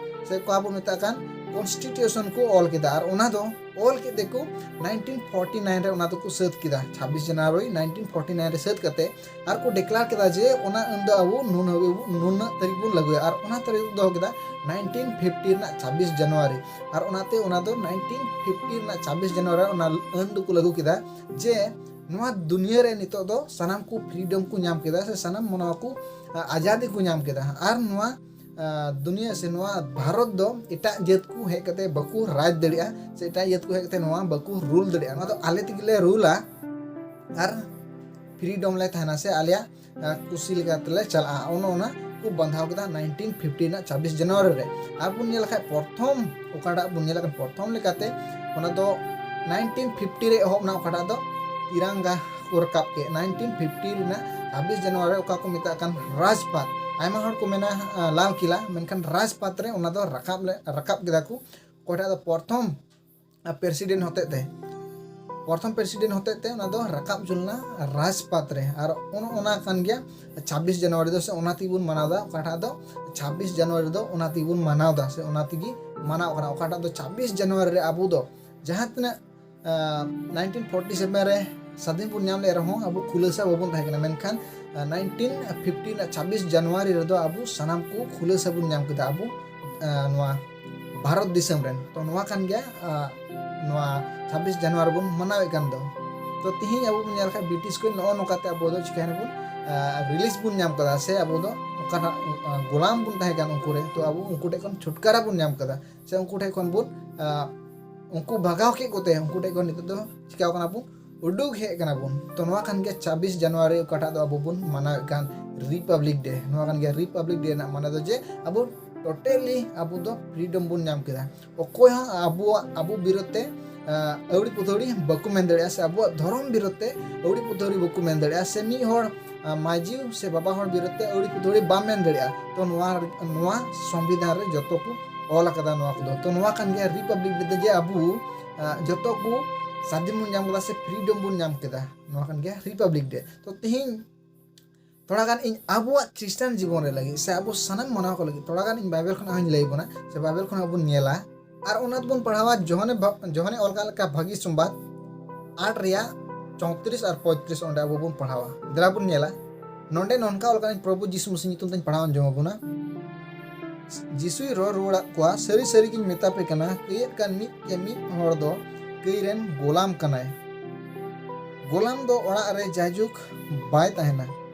ᱥᱮ ᱚᱠᱟ ᱵᱚᱱ ᱢᱮᱛᱟᱜ ᱠᱟᱱ ᱠᱚᱱᱥᱴᱤᱴᱤᱭᱩᱥᱚᱱ ᱠᱚ ᱚᱞ ᱠᱮᱫᱟ᱾ ᱟᱨ ᱚᱱᱟ ᱫᱚ ᱚᱞ ᱠᱮᱫ ᱛᱮᱠᱚ ᱱᱟᱭᱤᱱᱴᱤᱱ ᱯᱷᱳᱨᱴᱤ ᱱᱟᱭᱤᱱ ᱨᱮ ᱚᱱᱟ ᱫᱚᱠᱚ ᱥᱟᱹᱛ ᱠᱮᱫᱟ᱾ ᱪᱷᱟᱵᱵᱤᱥ ᱡᱟᱱᱩᱣᱟᱨᱤ ᱱᱟᱭᱤᱱᱴᱤᱱ ᱯᱷᱳᱨᱴᱤ ᱱᱟᱭᱤᱱ ᱨᱮ ᱥᱟᱹᱛ ᱠᱟᱛᱮ ᱟᱨ ᱠᱚ ᱰᱤᱠᱞᱮᱭᱟᱨ ᱠᱮᱫᱟ ᱡᱮ ᱚᱱᱟ ᱟᱹᱱ ᱫᱚ ᱟᱵᱚ ᱱᱩᱱ ᱦᱟᱹᱵᱤᱡ ᱵᱚ-, ᱱᱩᱱᱟᱹᱜ ᱛᱟᱹᱨᱤᱠᱷ ᱵᱚᱱ ᱞᱟᱹᱜᱩᱭᱟ᱾ ᱟᱨ ᱚᱱᱟ ᱛᱟᱹᱨᱤᱠᱷ ᱫᱚ ᱫᱚᱦᱚ ᱠᱮᱫᱟ ᱱᱟᱭᱤᱱᱴᱤᱱ ᱯᱷᱤᱯᱴᱤ ᱨᱮᱱᱟᱜ ᱪᱷᱟᱵᱵᱤᱥ ᱡᱟᱱᱩᱣᱟᱨᱤ᱾ ᱟᱨ ᱚᱱᱟᱛᱮ ᱚᱱᱟ ᱫᱚ ᱱᱟᱭᱤᱱᱴᱤᱱ ᱯᱷᱤᱯᱴᱤ ᱨᱮᱱᱟᱜ ᱪᱷᱟᱵᱵᱤᱥ ᱡᱟᱱᱩᱣᱟᱨᱤ ᱚᱱᱟ ᱟᱹᱱ ᱫᱚᱠᱚ ᱞᱟᱹᱜᱩ ᱠᱮᱫᱟ ᱡᱮ ᱱᱚᱣᱟ ᱫᱩᱱᱤᱭᱟᱹ ᱨᱮ ᱱᱤᱛᱚᱜ ᱫᱚ ᱥᱟᱱᱟᱢ ᱠᱚ ᱯᱷᱨᱤᱰᱚᱢ ᱠᱚ ᱧᱟᱢ ᱠᱮᱫᱟ ᱥᱮ ᱥᱟᱱᱟᱢ ᱢᱟᱱᱣᱟ ᱠᱚ, ᱟ, ᱟᱡᱟᱫᱤ ᱠᱚ ᱧᱟᱢ ᱠᱮᱫᱟ᱾ ᱟᱨ ᱱᱚᱣᱟ, ᱟ, ᱫᱩᱱᱤᱭᱟᱹ ᱥᱮ ᱱᱚᱣᱟ ᱵᱷᱟᱨᱚᱛ ᱫᱚ ᱮᱴᱟᱜ ᱡᱟᱹᱛ ᱠᱚ ᱦᱮᱡ ᱠᱟᱛᱮ ᱵᱟᱠᱚ ᱨᱟᱡᱽ ᱫᱟᱲᱮᱭᱟᱜᱼᱟ ᱥᱮ ᱮᱴᱟᱜ ᱡᱟᱹᱛ ᱠᱚ ᱦᱮᱡ ᱠᱟᱛᱮ ᱱᱚᱣᱟ ᱵᱟᱠᱚ ᱨᱩᱞ ᱫᱟᱲᱮᱭᱟᱜᱼᱟ᱾ ᱱᱚᱣᱟ ᱫᱚ ᱟᱞᱮ ᱛᱮᱜᱮ ᱞᱮ ᱨᱩᱞᱟ ᱟᱨ ᱯᱷᱨᱤᱰᱚᱢ ᱞᱮ ᱛᱟᱦᱮᱱᱟ ᱥᱮ ᱟᱞᱮᱭᱟᱜ, ᱟ, ᱠᱩᱥᱤ ᱞᱮᱠᱟ ᱛᱮᱞᱮ ᱪᱟᱞᱟᱜᱼᱟ᱾ ᱚᱱᱮ ᱚᱱᱟ ᱠᱚ ᱵᱟᱸᱫᱷᱟᱣ ᱠᱮᱫᱟ ᱱᱟᱭᱤᱱᱴᱤᱱ ᱯᱷᱤᱯᱴᱤ ᱨᱮᱱᱟᱜ ᱪᱷᱟᱵᱵᱤᱥ ᱡᱟᱱᱩᱣᱟᱨᱤ ᱨᱮ᱾ ᱟᱨ ᱵᱚᱱ ᱧᱮᱞ ᱞᱮᱠᱷᱟᱡ ᱯᱨᱚᱛᱷᱚᱢ, ᱚᱠᱟᱴᱟᱜ ᱵᱚᱱ ᱧᱮᱞ ᱠᱟᱱ ᱯᱨᱚᱛᱷᱚᱢ ᱞᱮᱠᱟᱛᱮ, ᱚᱱᱟ ᱫᱚ ᱱᱟᱭᱤᱱᱴᱤᱱ ᱯᱷᱤᱯᱴᱤ ᱨᱮ ᱮᱦᱚᱵ ᱮᱱᱟ, ᱚᱠᱟᱴᱟᱜ ᱫᱚ ᱛᱤᱨᱟᱝᱜᱟ ᱠᱚ ᱨᱟᱠᱟᱵ ᱠᱮᱫ᱾ ᱱᱟᱭᱤᱱᱴᱤᱱ ᱯᱷᱤᱯᱴᱤ ᱨᱮᱱᱟᱜ ᱪᱷᱟᱵᱵᱤᱥ ᱡᱟᱱᱩᱣᱟᱨᱤ ᱨᱮ ᱚᱠᱟ ᱠᱚ ᱢᱮᱛᱟᱜ ᱠᱟᱱ ᱨᱟᱡᱽᱯᱟᱛ, ᱟᱭᱢᱟ ᱦᱚᱲ ᱠᱚ ᱢᱮᱱᱟ, ᱟ, ᱞᱟᱞ ᱠᱤᱞᱟ, ᱢᱮᱱᱠᱷᱟᱱ ᱨᱟᱡᱽᱯᱟᱛ ᱨᱮ ᱚᱱᱟ ᱫᱚ ᱨᱟᱠᱟᱵ ᱞᱮ, ᱨᱟᱠᱟᱵ ᱠᱮᱫᱟ ᱠᱚ᱾ ᱚᱠᱚᱭᱴᱟᱜ ᱫᱚ ᱯᱨᱚᱛᱷᱚᱢ ᱯᱨᱮᱥᱤᱰᱮᱱᱴ ᱦᱚᱛᱮᱡ ᱛᱮ, ᱯᱨᱚᱛᱷᱚᱢ ᱯᱨᱮᱥᱤᱰᱮᱱᱴ ᱦᱚᱛᱮᱡ ᱛᱮ ᱚᱱᱟ ᱫᱚ ᱨᱟᱠᱟᱵ ᱦᱚᱪᱚ ᱞᱮᱱᱟ ᱨᱟᱡᱽᱯᱟᱛ ᱨᱮ᱾ ᱟᱨ ᱚᱱ-, ᱚᱱᱟ ᱠᱟᱱ ᱜᱮᱭᱟ ᱪᱷᱟᱵᱵᱤᱥ ᱡᱟᱱᱩᱣᱟᱨᱤ ᱫᱚ, ᱥᱮ ᱚᱱᱟ ᱛᱮᱜᱮ ᱵᱚᱱ ᱢᱟᱱᱟᱣ ᱮᱫᱟ᱾ ᱚᱠᱟᱴᱟᱜ ᱫᱚ ᱪᱷᱟᱵᱵᱤᱥ ᱡᱟᱱᱩᱣᱟᱨᱤ ᱫᱚ ᱚᱱᱟ ᱛᱮᱜᱮ ᱵᱚᱱ ᱢᱟᱱᱟᱣ ᱮᱫᱟ, ᱥᱮ ᱚᱱᱟ ᱛᱮᱜᱮ ᱢᱟᱱᱟᱣ ᱠᱟᱱᱟ᱾ ᱚᱠᱟᱴᱟᱜ ᱫᱚ ᱪᱷᱟᱵᱵᱤᱥ ᱡᱟᱱᱩᱣᱟᱨᱤ ᱨᱮ ᱟᱵᱚ ᱫᱚ ᱡᱟᱦᱟᱸ ᱛᱤᱱᱟᱹᱜ, ᱟᱸ, ᱱᱟᱭᱤᱱᱴᱤᱱ ᱯᱷᱳᱨᱴᱤ ᱥᱮᱵᱷᱮᱱ ᱨᱮ ᱥᱟᱫᱷᱤᱱ ᱵᱚᱱ ᱧᱟᱢ ᱞᱮᱫ ᱨᱮᱦᱚᱸ, ᱟᱵᱚ ᱠᱷᱩᱞᱟᱹᱥᱟ ᱵᱟᱵᱚᱱ ᱛᱟᱦᱮᱸ ᱠᱟᱱᱟ, ᱢᱮᱱᱠᱷᱟᱱ, ᱟᱸ, ᱱᱟᱭᱤᱱᱴᱤᱱ ᱯᱷᱤᱯᱴᱤ ᱨᱮᱱᱟᱜ ᱪᱷᱟᱵᱵᱤᱥ ᱡᱟᱱᱩᱣᱟᱨᱤ ᱨᱮᱫᱚ ᱟᱵᱚ ᱥᱟᱱᱟᱢ ᱠᱚ ᱠᱷᱩᱞᱟᱹᱥᱟ ᱵᱚᱱ ᱧᱟᱢ ᱠᱮᱫᱟ, ᱟᱵᱚ, ᱟᱸ, ᱱᱚᱣᱟ ᱵᱷᱟᱨᱚᱛ ᱫᱤᱥᱚᱢ ᱨᱮᱱ᱾ ᱛᱚ, ᱱᱚᱣᱟ ᱠᱟᱱ ᱜᱮᱭᱟ, ᱟᱸ, ᱱᱚᱣᱟ ᱪᱷᱟᱵᱵᱤᱥ ᱡᱟᱱᱩᱣᱟᱨᱤ ᱵᱚᱱ ᱢᱟᱱᱟᱣᱮᱫ ᱠᱟᱱ ᱫᱚ᱾ ᱛᱚ, ᱛᱤᱦᱤᱧ ᱟᱵᱚ ᱵᱚᱱ ᱧᱮᱞ ᱠᱷᱟᱱ, ᱵᱨᱤᱴᱤᱥ ᱠᱚ ᱱᱚᱜᱼᱚ ᱱᱚᱝᱠᱟᱛᱮ ᱟᱵᱚ ᱫᱚ ᱪᱤᱠᱟᱹᱭᱮᱱᱟ ᱵᱚᱱ, ᱟᱸ, ᱨᱤᱞᱤᱡᱽ ᱵᱚᱱ ᱧᱟᱢ ᱠᱟᱫᱟ, ᱥᱮ ᱟᱵᱚ ᱫᱚ ᱚᱠᱟᱴᱟᱜ, ᱟᱸ, ᱜᱳᱞᱟᱢ ᱵᱚᱱ ᱛᱟᱦᱮᱸ ᱠᱟᱱ ᱩᱱᱠᱩ ᱨᱮ, ᱛᱚ, ᱟᱵᱚ ᱩᱱᱠᱩ ᱴᱷᱮᱱ ᱠᱷᱚᱱ ᱪᱷᱩᱴᱠᱟᱨᱟ ᱵᱚᱱ ᱧᱟᱢ ᱠᱟᱫᱟ, ᱥᱮ ᱩᱱᱠᱩ ᱴᱷᱮᱱ ᱠᱷᱚᱱ ᱵᱚᱱ, ᱟᱸ, ᱩᱱᱠᱩ ᱵᱷᱟᱜᱟᱣ ᱠᱮᱫ ᱠᱚᱛᱮ ᱩᱱᱠᱩ ᱴᱷᱮᱱ ᱠᱷᱚᱱ ᱱᱤᱛᱚᱜ ᱫᱚ ᱪᱤᱠᱟᱹᱣ ᱠᱟᱱᱟ ᱵᱚᱱ, ᱩᱰᱩᱠ ᱦᱮᱡ ᱠᱟᱱᱟ ᱵᱚᱱ᱾ ᱛᱚ, ᱱᱚᱣᱟ ᱠᱟᱱ ᱜᱮᱭᱟ ᱪᱷᱟᱵᱵᱤᱥ ᱡᱟᱱᱩᱣᱟᱨᱤ, ᱚᱠᱟᱴᱟᱜ ᱫᱚ ᱟᱵᱚ ᱵᱚᱱ ᱢᱟᱱᱟᱣᱮᱫ ᱠᱟᱱ ᱨᱤᱯᱟᱵᱽᱞᱤᱠ ᱰᱮ᱾ ᱱᱚᱣᱟ ᱠᱟᱱ ᱜᱮᱭᱟ ᱨᱤᱯᱟᱵᱽᱞᱤᱠ ᱰᱮ ᱨᱮᱱᱟᱜ ᱢᱟᱱᱮ ᱫᱚ, ᱡᱮ ᱟᱵᱚ ᱴᱳᱴᱟᱞᱤ ᱟᱵᱚ ᱫᱚ ᱯᱷᱨᱤᱰᱚᱢ ᱵᱚᱱ ᱧᱟᱢ ᱠᱮᱫᱟ᱾ ᱚᱠᱚᱭ ᱦᱚᱸ ᱟᱵᱚᱣᱟᱜ, ᱟᱵᱚ ᱵᱤᱨᱩᱫᱷ ᱛᱮ, ᱟᱸ, ᱟᱹᱣᱲᱤ ᱯᱩᱛᱷᱟᱹᱣᱲᱤ ᱵᱟᱠᱚ ᱢᱮᱱ ᱫᱟᱲᱮᱭᱟᱜᱼᱟ, ᱥᱮ ᱟᱵᱚᱣᱟᱜ ᱫᱷᱚᱨᱚᱢ ᱵᱤᱨᱩᱫᱷ ᱛᱮ ᱟᱹᱣᱲᱤ ᱯᱩᱛᱷᱟᱹᱣᱲᱤ ᱵᱟᱠᱚ ᱢᱮᱱ ᱫᱟᱲᱮᱭᱟᱜᱼᱟ, ᱥᱮ ᱢᱤᱫ ᱦᱚᱲ, ᱟᱸ, ᱢᱟᱹᱡᱷᱤ ᱥᱮ ᱵᱟᱵᱟ ᱦᱚᱲ ᱵᱤᱨᱩᱫᱷ ᱛᱮ ᱟᱹᱣᱲᱤ ᱯᱩᱛᱷᱟᱹᱣᱲᱤ ᱵᱟᱢ ᱢᱮᱱ ᱫᱟᱲᱮᱭᱟᱜᱼᱟ᱾ ᱛᱚ, ᱱᱚᱣᱟ, ᱱᱚᱣᱟ ᱥᱚᱝᱵᱤᱫᱷᱟᱱ ᱨᱮ ᱡᱚᱛᱚ ᱠᱚ ᱚᱞ ᱟᱠᱟᱫᱟ ᱱᱚᱣᱟ ᱠᱚᱫᱚ᱾ ᱛᱚ, ᱱᱚᱣᱟ ᱠᱟᱱ ᱜᱮᱭᱟ ᱨᱤᱯᱟᱵᱽᱞᱤᱠ ᱰᱮ ᱫᱚ, ᱡᱮ ᱟᱵᱚ, ᱟᱸ, ᱡᱚᱛᱚ ᱠᱚ ᱥᱟᱫᱷᱤᱱ ᱵᱚᱱ ᱧᱟᱢ ᱠᱮᱫᱟ, ᱥᱮ ᱯᱷᱨᱤᱰᱚᱢ ᱵᱚᱱ ᱧᱟᱢ ᱠᱮᱫᱟ᱾ ᱱᱚᱣᱟ ᱠᱟᱱ ᱜᱮᱭᱟ ᱨᱤᱯᱟᱵᱽᱞᱤᱠ ᱰᱮ᱾ ᱛᱚ, ᱛᱮᱦᱮᱧ ᱛᱷᱚᱲᱟ ᱜᱟᱱ ᱤᱧ ᱟᱵᱚᱣᱟᱜ ᱠᱷᱨᱤᱥᱴᱟᱱ ᱡᱤᱵᱚᱱ ᱨᱮ ᱞᱟᱹᱜᱤᱫ, ᱥᱮ ᱟᱵᱚ ᱥᱟᱱᱟᱢ ᱢᱟᱱᱣᱟ ᱠᱚ ᱞᱟᱹᱜᱤᱫ ᱛᱷᱚᱲᱟ ᱜᱟᱱ ᱤᱧ ᱵᱟᱭᱵᱮᱞ ᱠᱷᱚᱱᱟᱜ ᱦᱚᱸᱧ ᱞᱟᱹᱭ ᱵᱚᱱᱟ, ᱥᱮ ᱵᱟᱭᱵᱮᱞ ᱠᱷᱚᱱᱟᱜ ᱵᱚᱱ ᱧᱮᱞᱟ᱾ ᱟᱨ ᱚᱱᱟ ᱫᱚᱵᱚᱱ ᱯᱟᱲᱦᱟᱣᱟ ᱡᱳᱦᱟᱱᱮ ᱵᱷᱟ-, ᱡᱳᱦᱟᱱᱮ ᱚᱞ ᱠᱟᱜ ᱞᱮᱠᱟ ᱵᱷᱟᱹᱜᱤ ᱥᱚᱢᱵᱟᱫ ᱟᱴ ᱨᱮᱭᱟᱜ ᱪᱳᱭᱛᱨᱤᱥ ᱟᱨ ᱯᱚᱸᱭᱛᱨᱤᱥ, ᱚᱸᱰᱮ ᱟᱵᱚ ᱵᱚᱱ ᱯᱟᱲᱦᱟᱣᱟ᱾ ᱫᱮᱞᱟ ᱵᱚᱱ ᱧᱮᱞᱟ᱾ ᱱᱚᱸᱰᱮ ᱱᱚᱝᱠᱟ ᱚᱞ ᱠᱟᱜᱼᱟ, ᱯᱨᱚᱵᱷᱩ ᱡᱤᱥᱩ ᱢᱟᱹᱥᱤ ᱧᱩᱛᱩᱢ ᱛᱮᱧ ᱯᱟᱲᱦᱟᱣ ᱟᱸᱡᱚᱢ ᱟᱵᱚᱱᱟ᱾ ᱡᱤᱥᱩᱭ ᱨᱚᱲ ᱨᱩᱣᱟᱹᱲᱟᱫ ᱠᱚᱣᱟ, "ᱥᱟᱹᱨᱤ ᱥᱟᱹᱨᱤ ᱜᱤᱧ ᱢᱮᱛᱟ ᱯᱮ ᱠᱟᱱᱟ, ᱠᱟᱹᱭᱮᱫ ᱠᱟᱱ ᱢᱤᱫ ᱠᱮ ᱢᱤᱫ ᱦᱚᱲ ᱫᱚ ᱠᱟᱹᱭ ᱨᱮᱱ ᱜᱳᱞᱟᱢ ᱠᱟᱱᱟᱭ᱾ ᱜᱳᱞᱟᱢ ᱫᱚ ᱚᱲᱟᱜ ᱨᱮ ᱡᱟᱭᱡᱩᱜᱽ ᱵᱟᱭ ᱛᱟᱦᱮᱱᱟ,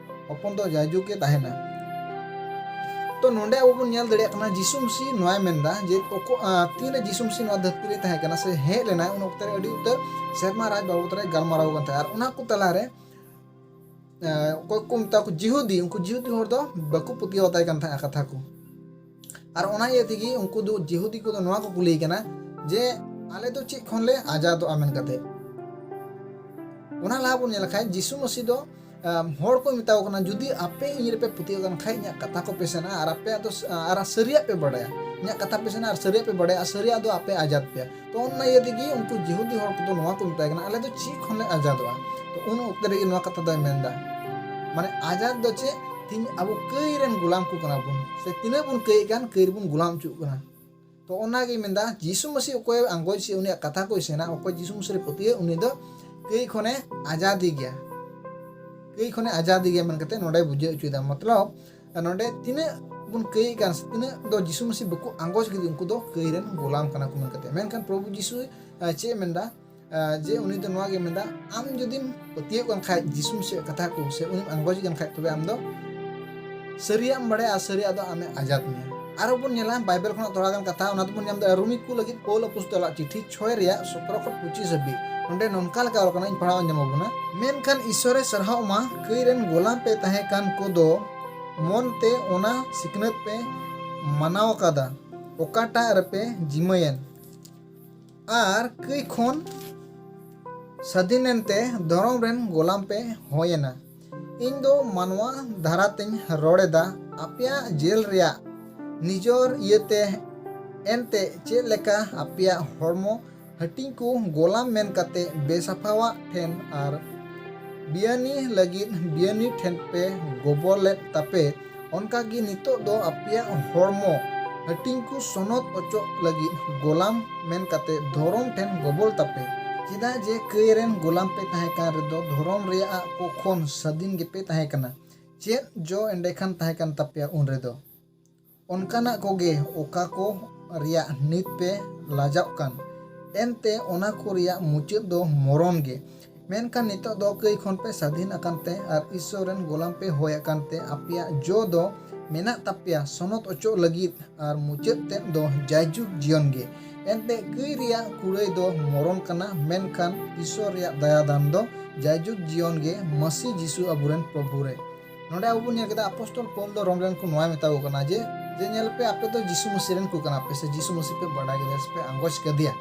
ᱦᱚᱯᱚᱱ ᱫᱚ ᱡᱟᱭᱡᱩᱜᱽ ᱜᱮ ᱛᱟᱦᱮᱱᱟ᱾" ᱛᱚ, ᱱᱚᱸᱰᱮ ᱟᱵᱚ ᱵᱚᱱ ᱧᱮᱞ ᱫᱟᱲᱮᱭᱟᱜ ᱠᱟᱱᱟ, ᱡᱤᱥᱩ ᱢᱟᱹᱥᱤ ᱱᱚᱣᱟᱭ ᱢᱮᱱᱫᱟ ᱡᱮ, ᱚᱠᱚ-, ᱟᱸ, ᱛᱤᱱᱨᱮ ᱡᱤᱥᱩ ᱢᱟᱹᱥᱤ ᱱᱚᱣᱟ ᱫᱷᱟᱹᱨᱛᱤ ᱨᱮ ᱛᱟᱦᱮᱸ ᱠᱟᱱᱟ ᱥᱮ ᱦᱮᱡ ᱞᱮᱱᱟᱭ, ᱩᱱ ᱚᱠᱛᱮ ᱨᱮ ᱟᱹᱰᱤ ᱩᱛᱟᱹᱨ ᱥᱮᱨᱢᱟ ᱨᱟᱡᱽ ᱵᱟᱵᱚᱫ ᱨᱮ ᱜᱟᱞᱢᱟᱨᱟᱣ ᱠᱟᱱ ᱛᱟᱦᱮᱸᱫ᱾ ᱟᱨ ᱚᱱᱟ ᱠᱚ ᱛᱟᱞᱟᱨᱮ, ᱟᱸ, ᱚᱠᱚᱭ ᱠᱚ ᱢᱮᱛᱟ ᱠᱚ ᱡᱤᱦᱩᱫᱤ, ᱩᱱᱠᱩ ᱡᱤᱦᱩᱫᱤ ᱦᱚᱲ ᱫᱚ ᱵᱟᱠᱚ ᱯᱟᱹᱛᱭᱟᱹᱣ ᱟᱛᱟᱭ ᱠᱟᱱ ᱛᱟᱦᱮᱸᱫ ᱠᱟᱛᱷᱟ ᱠᱚ᱾ ᱟᱨ ᱚᱱᱟ ᱤᱭᱟᱹ ᱛᱮᱜᱮ ᱩᱱᱠᱩ ᱫᱚ, ᱡᱤᱦᱩᱫᱤ ᱠᱚᱫᱚ ᱱᱚᱣᱟ ᱠᱚ ᱠᱩᱞᱤᱭᱮ ᱠᱟᱱᱟ ᱡᱮ, "ᱟᱞᱮ ᱫᱚ ᱪᱮᱫ ᱠᱷᱚᱱ ᱞᱮ ᱟᱡᱟᱫᱚᱜᱼᱟ?" ᱢᱮᱱ ᱠᱟᱛᱮ᱾ ᱚᱱᱟ ᱞᱟᱦᱟ ᱵᱚᱱ ᱧᱮᱞ ᱞᱮᱠᱷᱟᱱ, ᱡᱤᱥᱩ ᱢᱟᱹᱥᱤ ᱫᱚ, ᱟᱢ, ᱦᱚᱲ ᱠᱚ ᱢᱮᱛᱟ ᱠᱚ ᱠᱟᱱᱟ, "ᱡᱩᱫᱤ ᱟᱯᱮ ᱤᱧ ᱨᱮᱯᱮ ᱯᱟᱹᱛᱭᱟᱹᱣ ᱠᱟᱱ ᱠᱷᱟᱡ, ᱤᱧᱟᱹᱜ ᱠᱟᱛᱷᱟ ᱠᱚᱯᱮ ᱥᱮᱬᱟ ᱟᱨ ᱟᱯᱮᱭᱟᱜ ᱫᱚ ᱥ-, ᱟᱨ ᱥᱟᱹᱨᱤᱭᱟᱜ ᱯᱮ ᱵᱟᱰᱟᱭᱟ, ᱤᱧᱟᱹᱜ ᱠᱟᱛᱷᱟ ᱯᱮ ᱥᱮᱬᱟ ᱟᱨ ᱥᱟᱹᱨᱤᱭᱟᱜ ᱯᱮ ᱵᱟᱲᱟᱭᱟ ᱟᱨ ᱥᱟᱹᱨᱤᱭᱟᱜ ᱫᱚ ᱟᱯᱮ ᱟᱡᱟᱫ ᱯᱮᱭᱟ᱾ ᱛᱚ ᱚᱱᱟ ᱤᱭᱟᱹ ᱛᱮᱜᱮ ᱩᱱᱠᱩ ᱡᱤᱦᱩᱫᱤ ᱦᱚᱲ ᱠᱚᱫᱚ ᱱᱚᱣᱟ ᱠᱚ ᱢᱮᱛᱟᱭ ᱠᱟᱱᱟ, ᱟᱞᱮ ᱫᱚ ᱪᱮᱫ ᱠᱷᱚᱱ ᱞᱮ ᱟᱡᱟᱫᱚᱜᱼᱟ? ᱛᱚ ᱩᱱ ᱚᱠᱛᱮ ᱨᱮᱜᱮ ᱱᱚᱣᱟ ᱠᱟᱛᱷᱟ ᱫᱚᱭ ᱢᱮᱱᱫᱟ, ᱢᱟᱱᱮ ᱟᱡᱟᱫ ᱫᱚ ᱪᱮᱫ? ᱛᱤᱦᱤᱧ ᱟᱵᱚ ᱠᱟᱹᱭ ᱨᱮᱱ ᱜᱳᱞᱟᱢ ᱠᱚ ᱠᱟᱱᱟ ᱵᱚᱱ, ᱥᱮ ᱛᱤᱱᱟᱹᱜ ᱵᱚᱱ ᱠᱟᱹᱭᱮᱫ ᱠᱟᱱ ᱠᱟᱹᱭ ᱨᱮᱵᱚᱱ ᱜᱳᱞᱟᱢ ᱦᱚᱪᱚᱜ ᱠᱟᱱᱟ᱾ ᱛᱚ ᱚᱱᱟᱜᱮ ᱢᱮᱱᱫᱟ, ᱡᱤᱥᱩ ᱢᱟᱹᱥᱤ ᱚᱠᱚᱭ ᱟᱸᱜᱚᱪ ᱥᱮ ᱩᱱᱤᱭᱟᱜ ᱠᱟᱛᱷᱟ ᱠᱚᱭ ᱥᱮᱬᱟ, ᱚᱠᱚᱭ ᱡᱤᱥᱩ ᱢᱟᱹᱥᱤ ᱨᱮ ᱯᱟᱹᱛᱭᱟᱹᱣ, ᱩᱱᱤ ᱫᱚ ᱠᱟᱹᱭ ᱠᱷᱚᱱᱮ ᱟᱡᱟᱫᱤ ᱜᱮᱭᱟ, ᱠᱟᱹᱭ ᱠᱷᱚᱱᱮ ᱟᱡᱟᱫᱤ ᱜᱮᱭᱟ ᱢᱮᱱ ᱠᱟᱛᱮ ᱱᱚᱰᱮ ᱵᱩᱡᱷᱟᱹᱣ ᱦᱚᱪᱚᱭᱮᱫᱟ᱾ ᱢᱚᱛᱞᱚᱵ ᱱᱚᱰᱮ ᱛᱤᱱᱟᱹᱜ ᱵᱚᱱ ᱠᱟᱹᱭ ᱠᱟᱱ, ᱥᱮ ᱛᱤᱱᱟᱹᱜ ᱫᱚ ᱡᱤᱥᱩ ᱢᱟᱹᱥᱤ ᱵᱟᱠᱚ ᱟᱸᱜᱚᱪ ᱠᱮᱫᱮ, ᱩᱱᱠᱩ ᱫᱚ ᱠᱟᱹᱭ ᱨᱮᱱ ᱜᱳᱞᱟᱢ ᱠᱟᱱᱟ ᱠᱚ ᱢᱮᱱ ᱠᱟᱛᱮ᱾ ᱢᱮᱱᱠᱷᱟᱱ ᱯᱨᱚᱵᱷᱩ ᱡᱤᱥᱩ ᱟᱨ ᱪᱮᱫ ᱮ ᱢᱮᱱᱫᱟ? ᱟᱨ ᱡᱮ ᱩᱱᱤ ᱫᱚ ᱱᱚᱣᱟ ᱜᱮ ᱢᱮᱱᱫᱟ, ᱟᱢ ᱡᱩᱫᱤᱢ ᱯᱟᱹᱛᱭᱟᱹᱣ ᱠᱟᱱ ᱠᱷᱟᱡ ᱡᱤᱥᱩ ᱢᱟᱹᱥᱤᱭᱟᱜ ᱠᱟᱛᱷᱟ ᱠᱚ, ᱥᱮ ᱩᱱᱤᱢ ᱟᱸᱜᱚᱪ ᱠᱟᱱ ᱠᱷᱟᱡ, ᱛᱚᱵᱮ ᱟᱢ ᱫᱚ ᱥᱟᱹᱨᱤᱭᱟᱜ ᱮᱢ ᱵᱟᱲᱟᱭᱟ ᱟᱨ ᱥᱟᱹᱨᱤᱭᱟᱜ ᱫᱚ ᱟᱢᱮ ᱟᱡᱟᱫ ᱢᱮᱭᱟ᱾ ᱟᱨᱦᱚᱸ ᱵᱚᱱ ᱧᱮᱞᱟ ᱵᱟᱭᱵᱮᱞ ᱠᱷᱚᱱᱟᱜ ᱛᱷᱚᱲᱟ ᱜᱟᱱ ᱠᱟᱛᱷᱟ, ᱚᱱᱟ ᱫᱚᱵᱚᱱ ᱧᱟᱢ ᱫᱟᱲᱮᱭᱟᱜᱼᱟ ᱨᱳᱢᱤ ᱠᱚ ᱞᱟᱹᱜᱤᱫ ᱯᱟᱹᱣᱩᱞ ᱟᱯᱚᱥᱛᱚᱞᱟᱜ ᱪᱤᱴᱷᱤ ᱪᱷᱚᱭ ᱨᱮᱭᱟᱜ ᱥᱚᱛᱨᱚ ᱠᱷᱚᱱ ᱯᱚᱸᱪᱤᱥ ᱦᱟᱹᱵᱤᱡ᱾ ᱱᱚᱰᱮ ᱱᱚᱝᱠᱟ ᱞᱮᱠᱟ ᱚᱞ ᱠᱟᱱᱟ, ᱤᱧ ᱯᱟᱲᱦᱟᱣ ᱟᱸᱡᱚᱢ ᱟᱵᱚᱱᱟ᱾ ᱢᱮᱱᱠᱷᱟᱱ ᱤᱥᱥᱚᱨᱮ ᱥᱟᱨᱦᱟᱣ ᱢᱟ, ᱠᱟᱹᱭ ᱨᱮᱱ ᱜᱳᱞᱟᱢ ᱯᱮ ᱛᱟᱦᱮᱸ ᱠᱟᱱ ᱠᱚᱫᱚ ᱢᱚᱱ ᱛᱮ ᱚᱱᱟ ᱥᱤᱠᱷᱱᱟᱹᱛ ᱯᱮ ᱢᱟᱱᱟᱣ ᱟᱠᱟᱫᱟ, ᱚᱠᱟᱴᱟᱜ ᱨᱮᱯᱮ ᱡᱤᱢᱟᱹᱭᱮᱱ᱾ ᱟᱨ ᱠᱟᱹᱭ ᱠᱷᱚᱱ ᱥᱟᱹᱫᱷᱤᱱ ᱮᱱᱛᱮ ᱫᱷᱚᱨᱚᱢ ᱨᱮᱱ ᱜᱳᱞᱟᱢ ᱯᱮ ᱦᱩᱭᱮᱱᱟ᱾ ᱤᱧ ᱫᱚ ᱢᱟᱱᱣᱟ ᱫᱷᱟᱨᱟᱛᱮᱧ ᱨᱚᱲ ᱮᱫᱟ, ᱟᱯᱮᱭᱟᱜ ᱡᱮᱞ ᱨᱮᱭᱟᱜ ᱱᱤᱡᱚᱨ ᱤᱭᱟᱹᱛᱮ᱾ ᱮᱱᱛᱮ ᱪᱮᱫ ᱞᱮᱠᱟ ᱟᱯᱮᱭᱟᱜ ᱦᱚᱲᱢᱚ ᱦᱟᱹᱴᱤᱧ ᱠᱚ ᱜᱳᱞᱟᱢ ᱢᱮᱱ ᱠᱟᱛᱮ ᱵᱮᱥᱟᱯᱷᱟᱣᱟᱜ ᱴᱷᱮᱱ ᱟᱨ ᱵᱤᱭᱟᱹᱱᱤ ᱞᱟᱹᱜᱤᱫ ᱵᱤᱭᱟᱹᱱᱤ ᱴᱷᱮᱱ ᱯᱮ ᱜᱚᱵᱚᱞᱮᱫ ᱛᱟᱯᱮ, ᱚᱱᱠᱟ ᱜᱮ ᱱᱤᱛᱚᱜ ᱫᱚ ᱟᱯᱮᱭᱟᱜ ᱦᱚᱲᱢᱚ ᱦᱟᱹᱴᱤᱧ ᱠᱚ ᱥᱚᱱᱚᱛ ᱚᱪᱚᱜ ᱞᱟᱹᱜᱤᱫ ᱜᱳᱞᱟᱢ ᱢᱮᱱ ᱠᱟᱛᱮ ᱫᱷᱚᱨᱚᱢ ᱴᱷᱮᱱ ᱜᱚᱵᱚᱞ ᱛᱟᱯᱮ᱾ ᱪᱮᱫᱟᱜ ᱡᱮ ᱠᱟᱹᱭ ᱨᱮᱱ ᱜᱳᱞᱟᱢ ᱯᱮ ᱛᱟᱦᱮᱸ ᱠᱟᱱ ᱨᱮᱫᱚ ᱫᱷᱚᱨᱚᱢ ᱨᱮᱭᱟᱜ ᱠᱚ ᱠᱷᱚᱱ ᱥᱟᱹᱫᱷᱤᱱ ᱜᱮᱯᱮ ᱛᱟᱦᱮᱸ ᱠᱟᱱᱟ᱾ ᱪᱮᱫ ᱡᱚ ᱮᱸᱰᱮᱠᱷᱟᱱ ᱛᱟᱦᱮᱸ ᱠᱟᱱ ᱛᱟᱯᱮᱭᱟ ᱩᱱ ᱨᱮᱫᱚ? ᱚᱱᱠᱟᱱᱟᱜ ᱠᱚᱜᱮ ᱚᱠᱟ ᱠᱚ ᱨᱮᱭᱟᱜ ᱱᱤᱛ ᱯᱮ ᱞᱟᱡᱟᱜ ᱠᱟᱱ, ᱮᱱᱛᱮ ᱚᱱᱟ ᱠᱚ ᱨᱮᱭᱟᱜ ᱢᱩᱪᱟᱹᱫ ᱫᱚ ᱢᱚᱨᱚᱱ ᱜᱮ᱾ ᱢᱮᱱᱠᱷᱟᱱ ᱱᱤᱛᱚᱜ ᱫᱚ ᱠᱟᱹᱭ ᱠᱷᱚᱱ ᱯᱮ ᱥᱟᱹᱫᱷᱤᱱ ᱟᱠᱟᱱ ᱛᱮ ᱟᱨ ᱤᱥᱥᱚᱨ ᱨᱮᱱ ᱜᱳᱞᱟᱢ ᱯᱮ ᱦᱩᱭ ᱟᱠᱟᱱ ᱛᱮ ᱟᱯᱮᱭᱟᱜ ᱡᱚ ᱫᱚ ᱢᱮᱱᱟᱜ ᱛᱟᱯᱮᱭᱟ ᱥᱚᱱᱚᱛ ᱚᱪᱚᱜ ᱞᱟᱹᱜᱤᱫ, ᱟᱨ ᱢᱩᱪᱟᱹᱫ ᱛᱮᱫ ᱫᱚ ᱡᱟᱭᱡᱩᱜᱽ ᱡᱤᱭᱚᱱ ᱜᱮ᱾ ᱮᱱᱛᱮ ᱠᱟᱹᱭ ᱨᱮᱭᱟᱜ ᱠᱩᱲᱟᱹᱭ ᱫᱚ ᱢᱚᱨᱚᱱ ᱠᱟᱱᱟ, ᱢᱮᱱᱠᱷᱟᱱ ᱤᱥᱥᱚᱨ ᱨᱮᱭᱟᱜ ᱫᱟᱭᱟ ᱫᱟᱱ ᱫᱚ ᱡᱟᱭᱡᱩᱜᱽ ᱡᱤᱭᱚᱱ ᱜᱮ ᱢᱟᱹᱥᱤ ᱡᱤᱥᱩ ᱟᱵᱚᱨᱮᱱ ᱯᱨᱚᱵᱷᱩ ᱨᱮ᱾ ᱱᱚᱰᱮ ᱟᱵᱚ ᱵᱚᱱ ᱧᱮᱞ ᱠᱮᱫᱟ, ᱟᱯᱚᱥᱛᱚᱞ ᱯᱚᱞ ᱫᱚ ᱨᱳᱢ ᱨᱮᱱ ᱠᱚ ᱱᱚᱣᱟᱭ ᱢᱮᱛᱟ ᱠᱚ ᱠᱟᱱᱟ ᱡᱮ, ᱡᱮ ᱧᱮᱞ ᱯᱮ, ᱟᱯᱮ ᱫᱚ ᱡᱤᱥᱩ ᱢᱟᱹᱥᱤ ᱨᱮᱱ ᱠᱚ ᱠᱟᱱᱟ ᱯᱮ, ᱥᱮ ᱡᱤᱥᱩ ᱢᱟᱹᱥᱤ ᱯᱮ ᱵᱟᱰᱟᱭ ᱠᱮᱫᱮᱭᱟ ᱥᱮ ᱯᱮ ᱟᱸᱜᱚᱪ ᱠᱮᱫᱮᱭᱟ᱾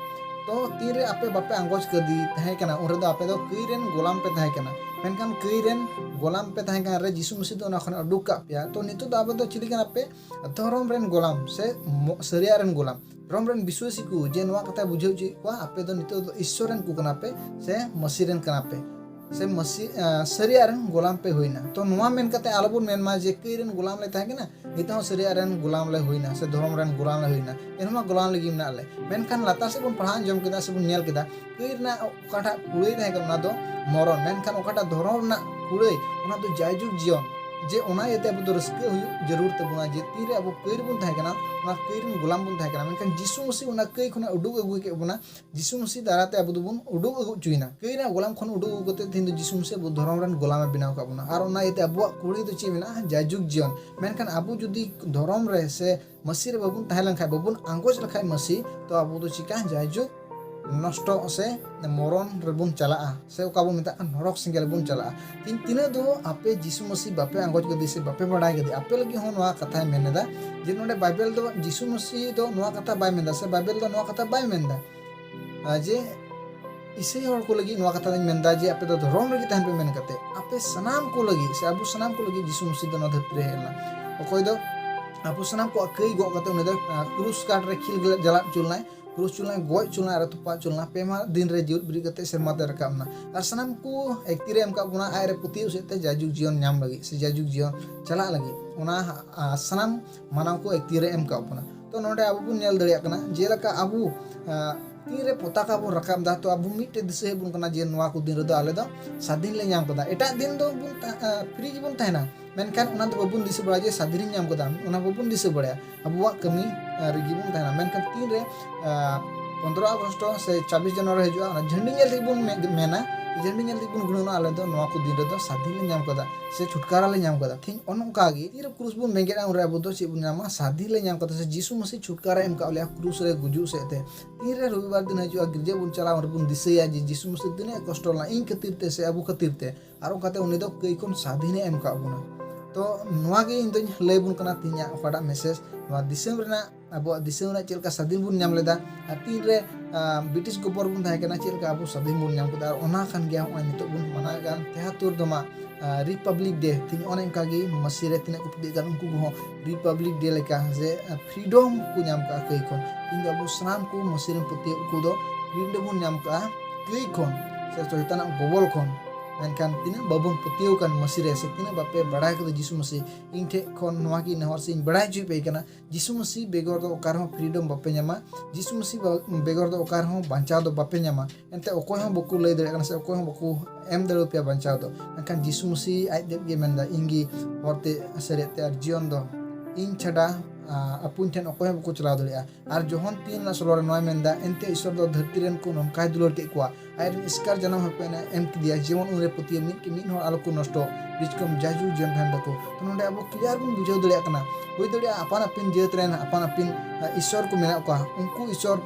ᱛᱚ ᱛᱤᱱᱨᱮ ᱟᱯᱮ ᱵᱟᱯᱮ ᱟᱸᱜᱚᱪ ᱠᱟᱫᱮ ᱛᱟᱦᱮᱸ ᱠᱟᱱᱟ, ᱩᱱ ᱨᱮᱫᱚ ᱟᱯᱮ ᱫᱚ ᱠᱟᱹᱭ ᱨᱮᱱ ᱜᱳᱞᱟᱢ ᱯᱮ ᱛᱟᱦᱮᱸ ᱠᱟᱱᱟ᱾ ᱢᱮᱱᱠᱷᱟᱱ ᱠᱟᱹᱭ ᱨᱮᱱ ᱜᱳᱞᱟᱢ ᱯᱮ ᱛᱟᱦᱮᱸ ᱠᱟᱱᱟ ᱨᱮ ᱡᱤᱥᱩ ᱢᱟᱹᱥᱤ ᱫᱚ ᱚᱱᱟ ᱠᱷᱚᱱ ᱩᱰᱩᱠ ᱠᱟᱜ ᱯᱮᱭᱟ᱾ ᱛᱚ ᱱᱤᱛᱚᱜ ᱫᱚ ᱟᱵᱚ ᱫᱚ ᱪᱤᱞᱤ ᱠᱟᱱᱟ ᱯᱮ? ᱫᱷᱚᱨᱚᱢ ᱨᱮᱱ ᱜᱳᱞᱟᱢ ᱥᱮ ᱢᱚ- ᱥᱟᱹᱨᱤᱭᱟᱜ ᱨᱮᱱ ᱜᱳᱞᱟᱢ, ᱫᱷᱚᱨᱚᱢ ᱨᱮᱱ ᱵᱤᱥᱣᱟᱹᱥᱤ ᱠᱚ, ᱡᱮ ᱱᱚᱣᱟ ᱠᱟᱛᱷᱟᱭ ᱵᱩᱡᱷᱟᱹᱣ ᱦᱚᱪᱚᱭᱮᱫ ᱠᱚᱣᱟ, ᱟᱯᱮ ᱫᱚ ᱱᱤᱛᱚᱜ ᱫᱚ ᱤᱥᱥᱚᱨ ᱨᱮᱱ ᱠᱚ ᱠᱟᱱᱟ ᱯᱮ ᱥᱮ ᱢᱟᱹᱥᱤ ᱨᱮᱱ ᱠᱟᱱᱟ ᱯᱮ ᱥᱮ ᱢᱟᱹᱥᱤ, ᱟᱸ, ᱥᱟᱹᱨᱤᱭᱟᱜ ᱨᱮᱱ ᱜᱳᱞᱟᱢ ᱯᱮ ᱦᱩᱭᱱᱟ᱾ ᱛᱚ ᱱᱚᱣᱟ ᱢᱮᱱ ᱠᱟᱛᱮ ᱟᱞᱚᱵᱚᱱ ᱢᱮᱱ ᱢᱟ ᱡᱮ ᱠᱟᱹᱭ ᱨᱮᱱ ᱜᱳᱞᱟᱢ ᱞᱮ ᱛᱟᱦᱮᱸ ᱠᱟᱱᱟ, ᱱᱤᱛᱚᱜ ᱦᱚᱸ ᱥᱟᱹᱨᱤᱭᱟᱜ ᱨᱮᱱ ᱜᱳᱞᱟᱢ ᱞᱮ ᱦᱩᱭᱱᱟ ᱥᱮ ᱫᱷᱚᱨᱚᱢ ᱨᱮᱱ ᱜᱳᱞᱟᱢ ᱞᱮ ᱦᱩᱭᱱᱟ, ᱮᱱᱦᱚᱸ ᱢᱟ ᱜᱳᱞᱟᱢ ᱞᱟᱹᱜᱤᱫ ᱢᱮᱱᱟᱜ ᱞᱮ᱾ ᱢᱮᱱᱠᱷᱟᱱ ᱞᱟᱛᱟᱨ ᱥᱮᱫ ᱵᱚᱱ ᱯᱟᱲᱦᱟᱣ ᱟᱸᱡᱚᱢ ᱠᱮᱫᱟ ᱥᱮ ᱵᱚᱱ ᱧᱮᱞ ᱠᱮᱫᱟ, ᱠᱟᱹᱭ ᱨᱮᱱᱟᱜ ᱚᱠᱟᱴᱟᱜ ᱠᱩᱲᱟᱹᱭ ᱛᱟᱦᱮᱸ ᱠᱟᱱᱟ ᱚᱱᱟ ᱫᱚ ᱢᱚᱨᱚᱱ, ᱢᱮᱱᱠᱷᱟᱱ ᱚᱠᱟᱴᱟᱜ ᱫᱷᱚᱨᱚᱢ ᱨᱮᱱᱟᱜ ᱠᱩᱲᱟᱹᱭ ᱚᱱᱟ ᱫᱚ ᱡᱟᱭᱡᱩᱜᱽ ᱡᱤᱭᱚᱱ᱾ ᱡᱮ ᱚᱱᱟ ᱤᱭᱟᱹᱛᱮ ᱟᱵᱚ ᱫᱚ ᱨᱟᱹᱥᱠᱟᱹ ᱦᱩᱭᱩᱜ ᱡᱟᱹᱨᱩᱲ ᱛᱟᱵᱚᱱᱟ, ᱡᱮ ᱛᱤᱱᱨᱮ ᱟᱵᱚ ᱠᱟᱹᱭ ᱨᱮᱵᱚᱱ ᱛᱟᱦᱮᱸ ᱠᱟᱱᱟ, ᱚᱱᱟ ᱠᱟᱹᱭ ᱨᱮᱱ ᱜᱳᱞᱟᱢ ᱵᱚᱱ ᱛᱟᱦᱮᱸ ᱠᱟᱱᱟ, ᱢᱮᱱᱠᱷᱟᱱ ᱡᱤᱥᱩ ᱢᱟᱹᱥᱤ ᱚᱱᱟ ᱠᱟᱹᱭ ᱠᱷᱚᱱᱟᱜ ᱩᱰᱩᱠ ᱟᱹᱜᱩ ᱠᱮᱫ ᱵᱚᱱᱟ᱾ ᱡᱤᱥᱩ ᱢᱟᱹᱥᱤ ᱫᱟᱨᱟᱭ ᱛᱮ ᱟᱵᱚ ᱫᱚᱵᱚᱱ ᱩᱰᱩᱠ ᱟᱹᱜᱩ ᱦᱚᱪᱚᱭᱮᱱᱟ᱾ ᱠᱟᱹᱭ ᱨᱮᱱᱟᱜ ᱜᱳᱞᱟᱢ ᱠᱷᱚᱱ ᱩᱰᱩᱠ ᱟᱹᱜᱩ ᱠᱟᱛᱮ ᱛᱮᱦᱮᱧ ᱫᱚ ᱡᱤᱥᱩ ᱢᱟᱹᱥᱤ ᱟᱵᱚ ᱫᱷᱚᱨᱚᱢ ᱨᱮᱱ ᱜᱳᱞᱟᱢᱮ ᱵᱮᱱᱟᱣ ᱟᱠᱟᱫ ᱵᱚᱱᱟ᱾ ᱟᱨ ᱚᱱᱟ ᱤᱭᱟᱹᱛᱮ ᱟᱵᱚᱣᱟᱜ ᱠᱩᱲᱟᱹᱭ ᱫᱚ ᱪᱮᱫ ᱢᱮᱱᱟᱜᱼᱟ? ᱡᱟᱭᱡᱩᱜᱽ ᱡᱤᱭᱚᱱ᱾ ᱢᱮᱱᱠᱷᱟᱱ ᱟᱵᱚ ᱡᱩᱫᱤ ᱫᱷᱚᱨᱚᱢ ᱨᱮ ᱥᱮ ᱢᱟᱹᱥᱤ ᱨᱮ ᱵᱟᱵᱚᱱ ᱛᱟᱦᱮᱸ ᱞᱮᱱᱠᱷᱟᱱ, ᱵᱟᱵᱚᱱ ᱟᱸᱜᱚᱪ ᱞᱮᱠᱷᱟᱱ ᱢᱟᱹᱥᱤ, ᱛᱚ ᱟᱵᱚ ᱫᱚ ᱪᱤᱠᱟ ᱡᱟᱭᱡᱩᱜᱽ ᱱᱚᱥᱴᱚ ᱥᱮ ᱢᱚᱨᱚᱱ ᱨᱮᱵᱚᱱ ᱪᱟᱞᱟᱜᱼᱟ, ᱥᱮ ᱚᱠᱟ ᱵᱚᱱ ᱢᱮᱛᱟᱜ ᱠᱟᱱ ᱱᱚᱨᱚᱠ ᱥᱮᱸᱜᱮᱞ ᱵᱚᱱ ᱪᱟᱞᱟᱜᱼᱟ᱾ ᱛᱤᱱ-, ᱛᱤᱱᱟᱹᱜ ᱫᱚ ᱟᱯᱮ ᱡᱤᱥᱩ ᱢᱟᱹᱥᱤ ᱵᱟᱯᱮ ᱟᱸᱜᱚᱪ ᱠᱟᱫᱮ ᱥᱮ ᱵᱟᱯᱮ ᱵᱟᱲᱟᱭ ᱠᱟᱫᱮ, ᱟᱯᱮ ᱞᱟᱹᱜᱤᱫ ᱦᱚᱸ ᱱᱚᱣᱟ ᱠᱟᱛᱷᱟᱭ ᱢᱮᱱ ᱮᱫᱟ, ᱡᱮ ᱱᱚᱰᱮ ᱵᱟᱭᱵᱮᱞ ᱫᱚ ᱡᱤᱥᱩ ᱢᱟᱹᱥᱤ ᱫᱚ ᱱᱚᱣᱟ ᱠᱟᱛᱷᱟ ᱵᱟᱭ ᱢᱮᱱᱫᱟ, ᱥᱮ ᱵᱟᱭᱵᱮᱞ ᱫᱚ ᱱᱚᱣᱟ ᱠᱟᱛᱷᱟ ᱵᱟᱭ ᱢᱮᱱᱫᱟ, ᱟᱨ ᱡᱮ ᱤᱥᱟᱹᱭ ᱦᱚᱲ ᱠᱚ ᱞᱟᱹᱜᱤᱫ ᱱᱚᱣᱟ ᱠᱟᱛᱷᱟ ᱫᱚᱧ ᱢᱮᱱᱫᱟ ᱡᱮ ᱟᱯᱮ ᱫᱚ ᱫᱷᱚᱨᱚᱢ ᱨᱮᱜᱮ ᱛᱟᱦᱮᱱ ᱯᱮ ᱢᱮᱱ ᱠᱟᱛᱮ, ᱟᱯᱮ ᱥᱟᱱᱟᱢ ᱠᱚ ᱞᱟᱹᱜᱤᱫ ᱥᱮ ᱟᱵᱚ ᱥᱟᱱᱟᱢ ᱠᱚ ᱞᱟᱹᱜᱤᱫ ᱡᱤᱥᱩ ᱢᱟᱹᱥᱤ ᱫᱚ ᱱᱚᱣᱟ ᱫᱷᱟᱹᱨᱛᱤ ᱨᱮ ᱦᱮᱡ ᱞᱮᱱᱟ᱾ ᱚᱠᱚᱭ ᱫᱚ ᱟᱵᱚ ᱥᱟᱱᱟᱢ ᱠᱚᱣᱟᱜ ᱠᱟᱹᱭ ᱜᱚᱜ ᱠᱟᱛᱮ ᱩᱱᱤ ᱫᱚ, ᱟᱸ, ᱠᱨᱩᱥ ᱠᱟᱴ ᱨᱮ ᱠᱷᱤᱞ ᱜᱮᱞᱮ ᱡᱟᱞᱟᱫ ᱦᱚᱪᱚ ᱞᱮᱱᱟᱭ, ᱠᱨᱩᱥ ᱦᱚᱪᱚ ᱞᱮᱱᱟᱭ, ᱜᱚᱡ ᱦᱚᱪᱚ ᱞᱮᱱᱟᱭ ᱟᱨ ᱛᱚᱯᱟ ᱦᱚᱪᱚ ᱞᱮᱱᱟ᱾ ᱯᱮ ᱢᱟᱦᱟ ᱫᱤᱱ ᱨᱮ ᱡᱤᱣᱮᱫ ᱵᱮᱨᱮᱫ ᱠᱟᱛᱮ ᱥᱮᱨᱢᱟ ᱛᱮ ᱨᱟᱠᱟᱵ ᱮᱱᱟ᱾ ᱟᱨ ᱥᱟᱱᱟᱢ ᱠᱚ ᱮᱠᱛᱤ ᱨᱮ ᱮᱢ ᱠᱟᱜ ᱵᱚᱱᱟ ᱟᱡ ᱨᱮ ᱯᱟᱹᱛᱭᱟᱹᱣ ᱥᱮᱫ ᱛᱮ ᱡᱟᱭᱡᱩᱜᱽ ᱡᱤᱭᱚᱱ ᱧᱟᱢ ᱞᱟᱹᱜᱤᱫ ᱥᱮ ᱡᱟᱭᱡᱩᱜᱽ ᱡᱤᱭᱚᱱ ᱪᱟᱞᱟᱜ ᱞᱟᱹᱜᱤᱫ᱾ ᱚᱱᱟ, ᱟ, ᱥᱟᱱᱟᱢ ᱢᱟᱱᱟᱣ ᱠᱚ ᱮᱠᱛᱤ ᱨᱮ ᱮᱢ ᱠᱟᱜ ᱵᱚᱱᱟ᱾ ᱛᱚ ᱱᱚᱰᱮ ᱟᱵᱚ ᱵᱚᱱ ᱧᱮᱞ ᱫᱟᱲᱮᱭᱟᱜ ᱠᱟᱱᱟ, ᱡᱮᱞᱮᱠᱟ ᱟᱵᱚ, ᱟ, ᱛᱤᱨᱮ ᱯᱚᱛᱟᱠᱟ ᱵᱚᱱ ᱨᱟᱠᱟᱵ ᱮᱫᱟ, ᱛᱚ ᱟᱵᱚ ᱢᱤᱫᱴᱮᱡ ᱫᱤᱥᱟᱹ ᱦᱮᱡ ᱵᱚᱱ ᱠᱟᱱᱟ ᱡᱮ ᱱᱚᱣᱟ ᱠᱚ ᱫᱤᱱ ᱨᱮᱫᱚ ᱟᱞᱮ ᱫᱚ ᱥᱟᱫᱷᱤᱱ ᱞᱮ ᱧᱟᱢ ᱠᱟᱫᱟ᱾ ᱮᱴᱟᱜ ᱫᱤᱱ ᱫᱚ ᱵᱚᱱ ᱛᱟ-, ᱟ, ᱯᱷᱨᱤ ᱜᱮᱵᱚᱱ ᱛᱟᱦᱮᱱᱟ, ᱢᱮᱱᱠᱷᱟᱱ ᱚᱱᱟ ᱫᱚ ᱵᱟᱵᱚᱱ ᱫᱤᱥᱟᱹ ᱵᱟᱲᱟᱭᱟ ᱡᱮ ᱥᱟᱫᱷᱤᱱ ᱤᱧ ᱧᱟᱢ ᱠᱟᱫᱟ, ᱚᱱᱟ ᱵᱟᱵᱚᱱ ᱫᱤᱥᱟᱹ ᱵᱟᱲᱟᱭᱟ, ᱟᱵᱚᱣᱟᱜ ᱠᱟᱹᱢᱤ, ᱟ, ᱨᱮᱜᱮ ᱵᱚᱱ ᱛᱟᱦᱮᱱᱟ᱾ ᱢᱮᱱᱠᱷᱟᱱ ᱛᱤᱱᱨᱮ, ᱟ, ᱯᱚᱱᱫᱽᱨᱚ ᱟᱜᱚᱥᱴ ᱥᱮ ᱪᱷᱟᱵᱵᱤᱥ ᱡᱟᱱᱩᱣᱟᱨᱤ ᱦᱤᱡᱩᱜᱼᱟ, ᱚᱱᱟ ᱡᱷᱟᱹᱱᱰᱤ ᱧᱮᱞ ᱛᱮᱜᱮ ᱵᱚᱱ ᱢᱮ-, ᱢᱮᱱᱟ, ᱡᱷᱟᱹᱱᱰᱤ ᱧᱮᱞ ᱛᱮᱜᱮ ᱵᱚᱱ ᱜᱩᱱᱟᱹᱱᱚᱜᱼᱟ, ᱟᱞᱮ ᱫᱚ ᱱᱚᱣᱟ ᱠᱚ ᱫᱤᱱ ᱨᱮᱫᱚ ᱥᱟᱫᱷᱤᱱ ᱞᱮ ᱧᱟᱢ ᱠᱟᱫᱟ ᱥᱮ ᱪᱷᱩᱴᱠᱟᱨᱟ ᱞᱮ ᱧᱟᱢ ᱠᱟᱫᱟ᱾ ᱴᱷᱤᱠ ᱚᱱᱮ ᱚᱱᱠᱟ ᱜᱮ ᱛᱤᱨᱮ ᱠᱨᱩᱥ ᱵᱚᱱ ᱵᱮᱸᱜᱮᱫᱼᱟ, ᱩᱱᱨᱮ ᱟᱵᱚ ᱫᱚ ᱪᱮᱫ ᱵᱚᱱ ᱧᱟᱢᱟ? ᱥᱟᱫᱷᱤᱱ ᱞᱮ ᱧᱟᱢ ᱠᱟᱫᱟ, ᱥᱮ ᱡᱤᱥᱩ ᱢᱟᱹᱥᱤ ᱪᱷᱩᱴᱠᱟᱨᱟ ᱮᱢ ᱠᱟᱜ ᱞᱮᱭᱟ ᱠᱨᱩᱥ ᱨᱮ ᱜᱩᱡᱩᱜ ᱥᱮᱫ ᱛᱮ᱾ ᱛᱤᱱᱨᱮ ᱨᱚᱵᱤᱵᱟᱨ ᱫᱤᱱ ᱦᱤᱡᱩᱜᱼᱟ, ᱜᱤᱨᱡᱟᱹ ᱵᱚᱱ ᱪᱟᱞᱟᱜᱼᱟ, ᱩᱱ ᱨᱮᱵᱚᱱ ᱫᱤᱥᱟᱹᱭᱟ ᱡᱮ ᱡᱤᱥᱩ ᱢᱟᱹᱥᱤ ᱛᱤᱱᱟᱹᱜ ᱮ ᱠᱚᱥᱴᱚ ᱞᱮᱱᱟ ᱤᱧ ᱠᱷᱟᱹᱛᱤᱨ ᱛᱮ ᱥᱮ ᱟᱵᱚ ᱠᱷᱟᱹᱛᱤᱨ ᱛᱮ᱾ ᱟᱨ ᱚᱱᱠᱟᱛᱮ ᱩᱱᱤ ᱫᱚ ᱠᱟᱹᱭ ᱠᱷᱚᱱ ᱥᱟᱫᱷᱤᱱᱮ ᱮᱢ ᱠᱟᱜ ᱵᱚᱱᱟ᱾ ᱛᱚ ᱱᱚᱣᱟ ᱜᱮ ᱤᱧ ᱫᱚᱧ ᱞᱟᱹᱭ ᱟᱵᱚᱱ ᱠᱟᱱᱟ ᱛᱮᱦᱮᱧᱟᱜ ᱚᱠᱟᱴᱟᱜ ᱢᱮᱥᱮᱡᱽ, ᱱᱚᱣᱟ ᱫᱤᱥᱚᱢ ᱨᱮᱱᱟᱜ, ᱟᱵᱚᱣᱟᱜ ᱫᱤᱥᱚᱢ ᱨᱮᱱᱟᱜ ᱪᱮᱫ ᱞᱮᱠᱟ ᱥᱟᱫᱷᱤᱱ ᱵᱚᱱ ᱧᱟᱢ ᱞᱮᱫᱟ, ᱟᱨ ᱛᱤᱱᱨᱮ ᱟᱸ, ᱵᱨᱤᱴᱤᱥ ᱜᱚᱵᱚᱞ ᱵᱚᱱ ᱛᱟᱦᱮᱸ ᱠᱟᱱᱟ, ᱪᱮᱫ ᱞᱮᱠᱟ ᱟᱵᱚ ᱥᱟᱫᱷᱤᱱ ᱵᱚᱱ ᱧᱟᱢ ᱠᱮᱫᱟ, ᱟᱨ ᱚᱱᱟ ᱠᱟᱱ ᱜᱮᱭᱟ ᱱᱚᱜᱼᱚᱭ ᱱᱤᱛᱚᱜ ᱵᱚᱱ ᱢᱟᱱᱟᱣᱮᱫ ᱠᱟᱱ ᱛᱮᱦᱟᱛᱩᱨ ᱫᱚᱢᱟ, ᱟᱸ, ᱨᱤᱯᱟᱵᱽᱞᱤᱠ ᱰᱮ᱾ ᱛᱮᱦᱮᱧ ᱚᱱᱮ ᱚᱱᱠᱟ ᱜᱮ ᱢᱟᱹᱥᱤ ᱨᱮ ᱛᱤᱱᱟᱹᱜ ᱠᱚ ᱯᱩᱛᱤᱜ ᱠᱟᱱ, ᱩᱱᱠᱩ ᱠᱚᱦᱚᱸ ᱨᱤᱯᱟᱵᱽᱞᱤᱠ ᱰᱮ ᱞᱮᱠᱟ ᱡᱮ, ᱟᱸ, ᱯᱷᱨᱤᱰᱚᱢ ᱠᱚ ᱧᱟᱢ ᱠᱟᱜᱼᱟ ᱠᱟᱹᱭ ᱠᱷᱚᱱ᱾ ᱛᱮᱦᱮᱧ ᱫᱚ ᱟᱵᱚ ᱥᱟᱱᱟᱢ ᱠᱚ ᱢᱟᱹᱥᱤ ᱨᱮᱱ ᱯᱟᱹᱛᱭᱟᱹᱣ ᱩᱱᱠᱩ ᱫᱚ ᱯᱷᱨᱤᱰᱚᱢ ᱵᱚᱱ ᱧᱟᱢ ᱠᱟᱜᱼᱟ ᱠᱟᱹᱭ ᱠᱷᱚᱱ, ᱥᱮ ᱥᱚᱭᱛᱟᱱᱟᱜ ᱜᱚᱵᱚᱞ ᱠᱷᱚᱱ᱾ ᱢᱮᱱᱠᱷᱟᱱ ᱛᱤᱱᱟᱹᱜ ᱵᱟᱵᱚᱱ ᱯᱟᱹᱛᱭᱟᱹᱣ ᱠᱟᱱ ᱢᱟᱹᱥᱤ ᱨᱮ, ᱥᱮ ᱛᱤᱱᱟᱹᱜ ᱵᱟᱯᱮ ᱵᱟᱲᱟᱭ ᱠᱟᱫᱟ ᱡᱤᱥᱩ ᱢᱟᱹᱥᱤ, ᱤᱧ ᱴᱷᱮᱡ ᱠᱷᱚᱱ ᱱᱚᱣᱟ ᱜᱮ ᱱᱮᱦᱚᱨ ᱥᱮ ᱤᱧ ᱵᱟᱲᱟᱭ ᱦᱚᱪᱚᱭᱮᱫ ᱯᱮ ᱠᱟᱱᱟ, ᱡᱤᱥᱩ ᱢᱟᱹᱥᱤ ᱵᱮᱜᱚᱨ ᱫᱚ ᱚᱠᱟ ᱨᱮᱦᱚᱸ ᱯᱷᱨᱤᱰᱚᱢ ᱵᱟᱯᱮ ᱧᱟᱢᱟ᱾ ᱡᱤᱥᱩ ᱢᱟᱹᱥᱤ ᱵᱟ-, ᱵᱮᱜᱚᱨ ᱫᱚ ᱚᱠᱟ ᱨᱮᱦᱚᱸ ᱵᱟᱧᱪᱟᱣ ᱫᱚ ᱵᱟᱯᱮ ᱧᱟᱢᱟ᱾ ᱮᱱᱛᱮ ᱚᱠᱚᱭ ᱦᱚᱸ ᱵᱟᱠᱚ ᱞᱟᱹᱭ ᱫᱟᱲᱮᱭᱟᱜ ᱠᱟᱱᱟ ᱥᱮ ᱚᱠᱚᱭ ᱦᱚᱸ ᱵᱟᱠᱚ ᱮᱢ ᱫᱟᱲᱮᱭᱟᱯᱮᱭᱟ ᱵᱟᱧᱪᱟᱣ ᱫᱚ᱾ ᱢᱮᱱᱠᱷᱟᱱ ᱡᱤᱥᱩ ᱢᱟᱹᱥᱤ ᱟᱡ ᱛᱮᱫ ᱜᱮ ᱢᱮᱱᱫᱟ, "ᱤᱧ ᱜᱮ ᱦᱚᱨ ᱛᱮ, ᱥᱟᱹᱨᱤᱭᱟᱜ ᱛᱮ ᱟᱨ ᱡᱤᱭᱚᱱ ᱫᱚ, ᱤᱧ ᱪᱷᱟᱰᱟ, ᱟ, ᱟᱯᱚᱧ ᱴᱷᱮᱱ ᱚᱠᱚᱭ ᱦᱚᱸ ᱵᱟᱠᱚ ᱪᱟᱞᱟᱣ ᱫᱟᱲᱮᱭᱟᱜᱼᱟ᱾" ᱟᱨ ᱡᱚᱦᱚᱱ ᱛᱤᱱ ᱨᱮᱱᱟᱜ ᱥᱳᱞᱳ ᱨᱮ ᱱᱚᱣᱟᱭ ᱢᱮᱱᱫᱟ, ᱮᱱᱛᱮ ᱤᱥᱚᱨ ᱫᱚ ᱫᱷᱟᱹᱨᱛᱤ ᱨᱮᱱ ᱠᱚ ᱱᱚᱝᱠᱟᱭ ᱫᱩᱞᱟᱹᱲ ᱠᱮᱫ ᱠᱚᱣᱟ, ᱟᱡ ᱨᱮᱱ ᱮᱥᱠᱟᱨ ᱡᱟᱱᱟᱢ ᱦᱚᱯᱚᱱ ᱮ ᱮᱢ ᱠᱮᱫᱮᱭᱟ, ᱡᱮᱢᱚᱱ ᱩᱱᱤ ᱨᱮ ᱯᱟᱹᱛᱭᱟᱹᱣ ᱢᱤᱫ ᱠᱤ ᱢᱤᱫ ᱦᱚᱲ ᱟᱞᱚ ᱠᱚ ᱱᱚᱥᱴᱚ, ᱵᱤᱪᱠᱚᱢ ᱡᱟᱭᱡᱩᱜᱽ ᱡᱤᱭᱚᱱ ᱛᱟᱦᱮᱱ ᱛᱟᱠᱚ᱾ ᱛᱚ ᱱᱚᱰᱮ ᱟᱵᱚ clear ᱵᱚᱱ ᱵᱩᱡᱷᱟᱹᱣ ᱫᱟᱲᱮᱭᱟᱜ ᱠᱟᱱᱟ, ᱦᱩᱭ ᱫᱟᱲᱮᱭᱟᱜᱼᱟ ᱟᱯᱟᱱ ᱟᱹᱯᱤᱱ ᱡᱟᱹᱛ ᱨᱮᱱ ᱟᱯᱟᱱ ᱟᱹᱯᱤᱱ, ᱟ, ᱤᱥᱚᱨ ᱠᱚ ᱢᱮᱱᱟᱜ ᱠᱚᱣᱟ, ᱩᱱᱠᱩ ᱤᱥᱚᱨ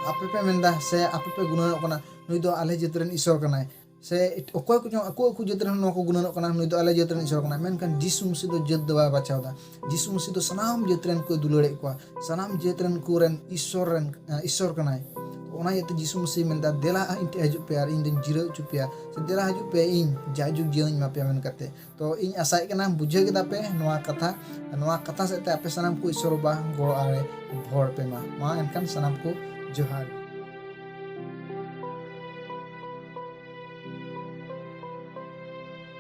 ᱟᱯᱮ ᱯᱮ ᱢᱮᱱᱫᱟ ᱥᱮ ᱟᱯᱮ ᱯᱮ ᱜᱩᱱᱟᱹᱱᱚᱜ ᱠᱟᱱᱟ, ᱱᱩᱭ ᱫᱚ ᱟᱞᱮ ᱡᱟᱹᱛ ᱨᱮᱱ ᱤᱥᱚᱨ ᱠᱟᱱᱟᱭ, ᱥᱮ ᱮᱴ-, ᱚᱠᱚᱭ ᱠᱚᱪᱚᱝ ᱟᱠᱚ ᱟᱠᱚ ᱡᱟᱹᱛ ᱨᱮᱱ ᱱᱚᱣᱟ ᱠᱚ ᱜᱩᱱᱟᱹᱱᱚᱜ ᱠᱟᱱᱟ, ᱱᱩᱭ ᱫᱚ ᱟᱞᱮ ᱡᱟᱹᱛ ᱨᱮᱱ ᱤᱥᱚᱨ ᱠᱟᱱᱟᱭ᱾ ᱢᱮᱱᱠᱷᱟᱱ ᱡᱤᱥᱩ ᱢᱟᱹᱥᱤ ᱫᱚ ᱡᱟᱹᱛ ᱫᱚ ᱵᱟᱭ ᱵᱟᱪᱷᱟᱣ ᱮᱫᱟ᱾ ᱡᱤᱥᱩ ᱢᱟᱹᱥᱤ ᱫᱚ ᱥᱟᱱᱟᱢ ᱡᱟᱹᱛ ᱨᱮᱱ ᱠᱚᱭ ᱫᱩᱞᱟᱹᱲᱮᱫ ᱠᱚᱣᱟ, ᱥᱟᱱᱟᱢ ᱡᱟᱹᱛ ᱨᱮᱱ ᱠᱚᱨᱮᱱ ᱤᱥᱚᱨ ᱨᱮᱱ, ᱮ, ᱤᱥᱚᱨ ᱠᱟᱱᱟᱭ᱾ ᱚᱱᱟ ᱤᱭᱟᱹᱛᱮ ᱡᱤᱥᱩ ᱢᱟᱹᱥᱤ ᱢᱮᱱᱫᱟ, "ᱫᱮᱞᱟ ᱤᱧ ᱴᱷᱮᱱ ᱦᱤᱡᱩᱜ ᱯᱮ ᱟᱨ ᱤᱧ ᱫᱚᱧ ᱡᱤᱨᱟᱹᱣ ᱦᱚᱪᱚ ᱯᱮᱭᱟ", ᱥᱮ, "ᱫᱮᱞᱟ ᱦᱤᱡᱩᱜ ᱯᱮ, ᱤᱧ ᱡᱟᱭᱡᱩᱜᱽ ᱡᱤᱭᱚᱱ ᱤᱧ ᱮᱢᱟ ᱯᱮᱭᱟ" ᱢᱮᱱ ᱠᱟᱛᱮ᱾ ᱛᱚ ᱤᱧ ᱟᱥᱟᱭᱮᱫ ᱠᱟᱱᱟ ᱵᱩᱡᱷᱟᱹᱣ ᱠᱮᱫᱟ ᱯᱮ ᱱᱚᱣᱟ ᱠᱟᱛᱷᱟ᱾ ᱱᱚᱣᱟ ᱠᱟᱛᱷᱟ ᱥᱮᱫ ᱛᱮ ᱟᱯᱮ ᱥᱟᱱᱟᱢ ᱠᱚ ᱤᱥᱚᱨ ᱵᱟᱵᱟ ᱜᱚᱲᱚ ᱟᱨᱮ ᱵᱷᱚᱨ ᱯᱮ ᱢᱟ᱾ ᱢᱟ ᱮᱱᱠᱷᱟᱱ ᱥᱟᱱᱟᱢ ᱠᱚ ᱡᱚᱦᱟᱨ᱾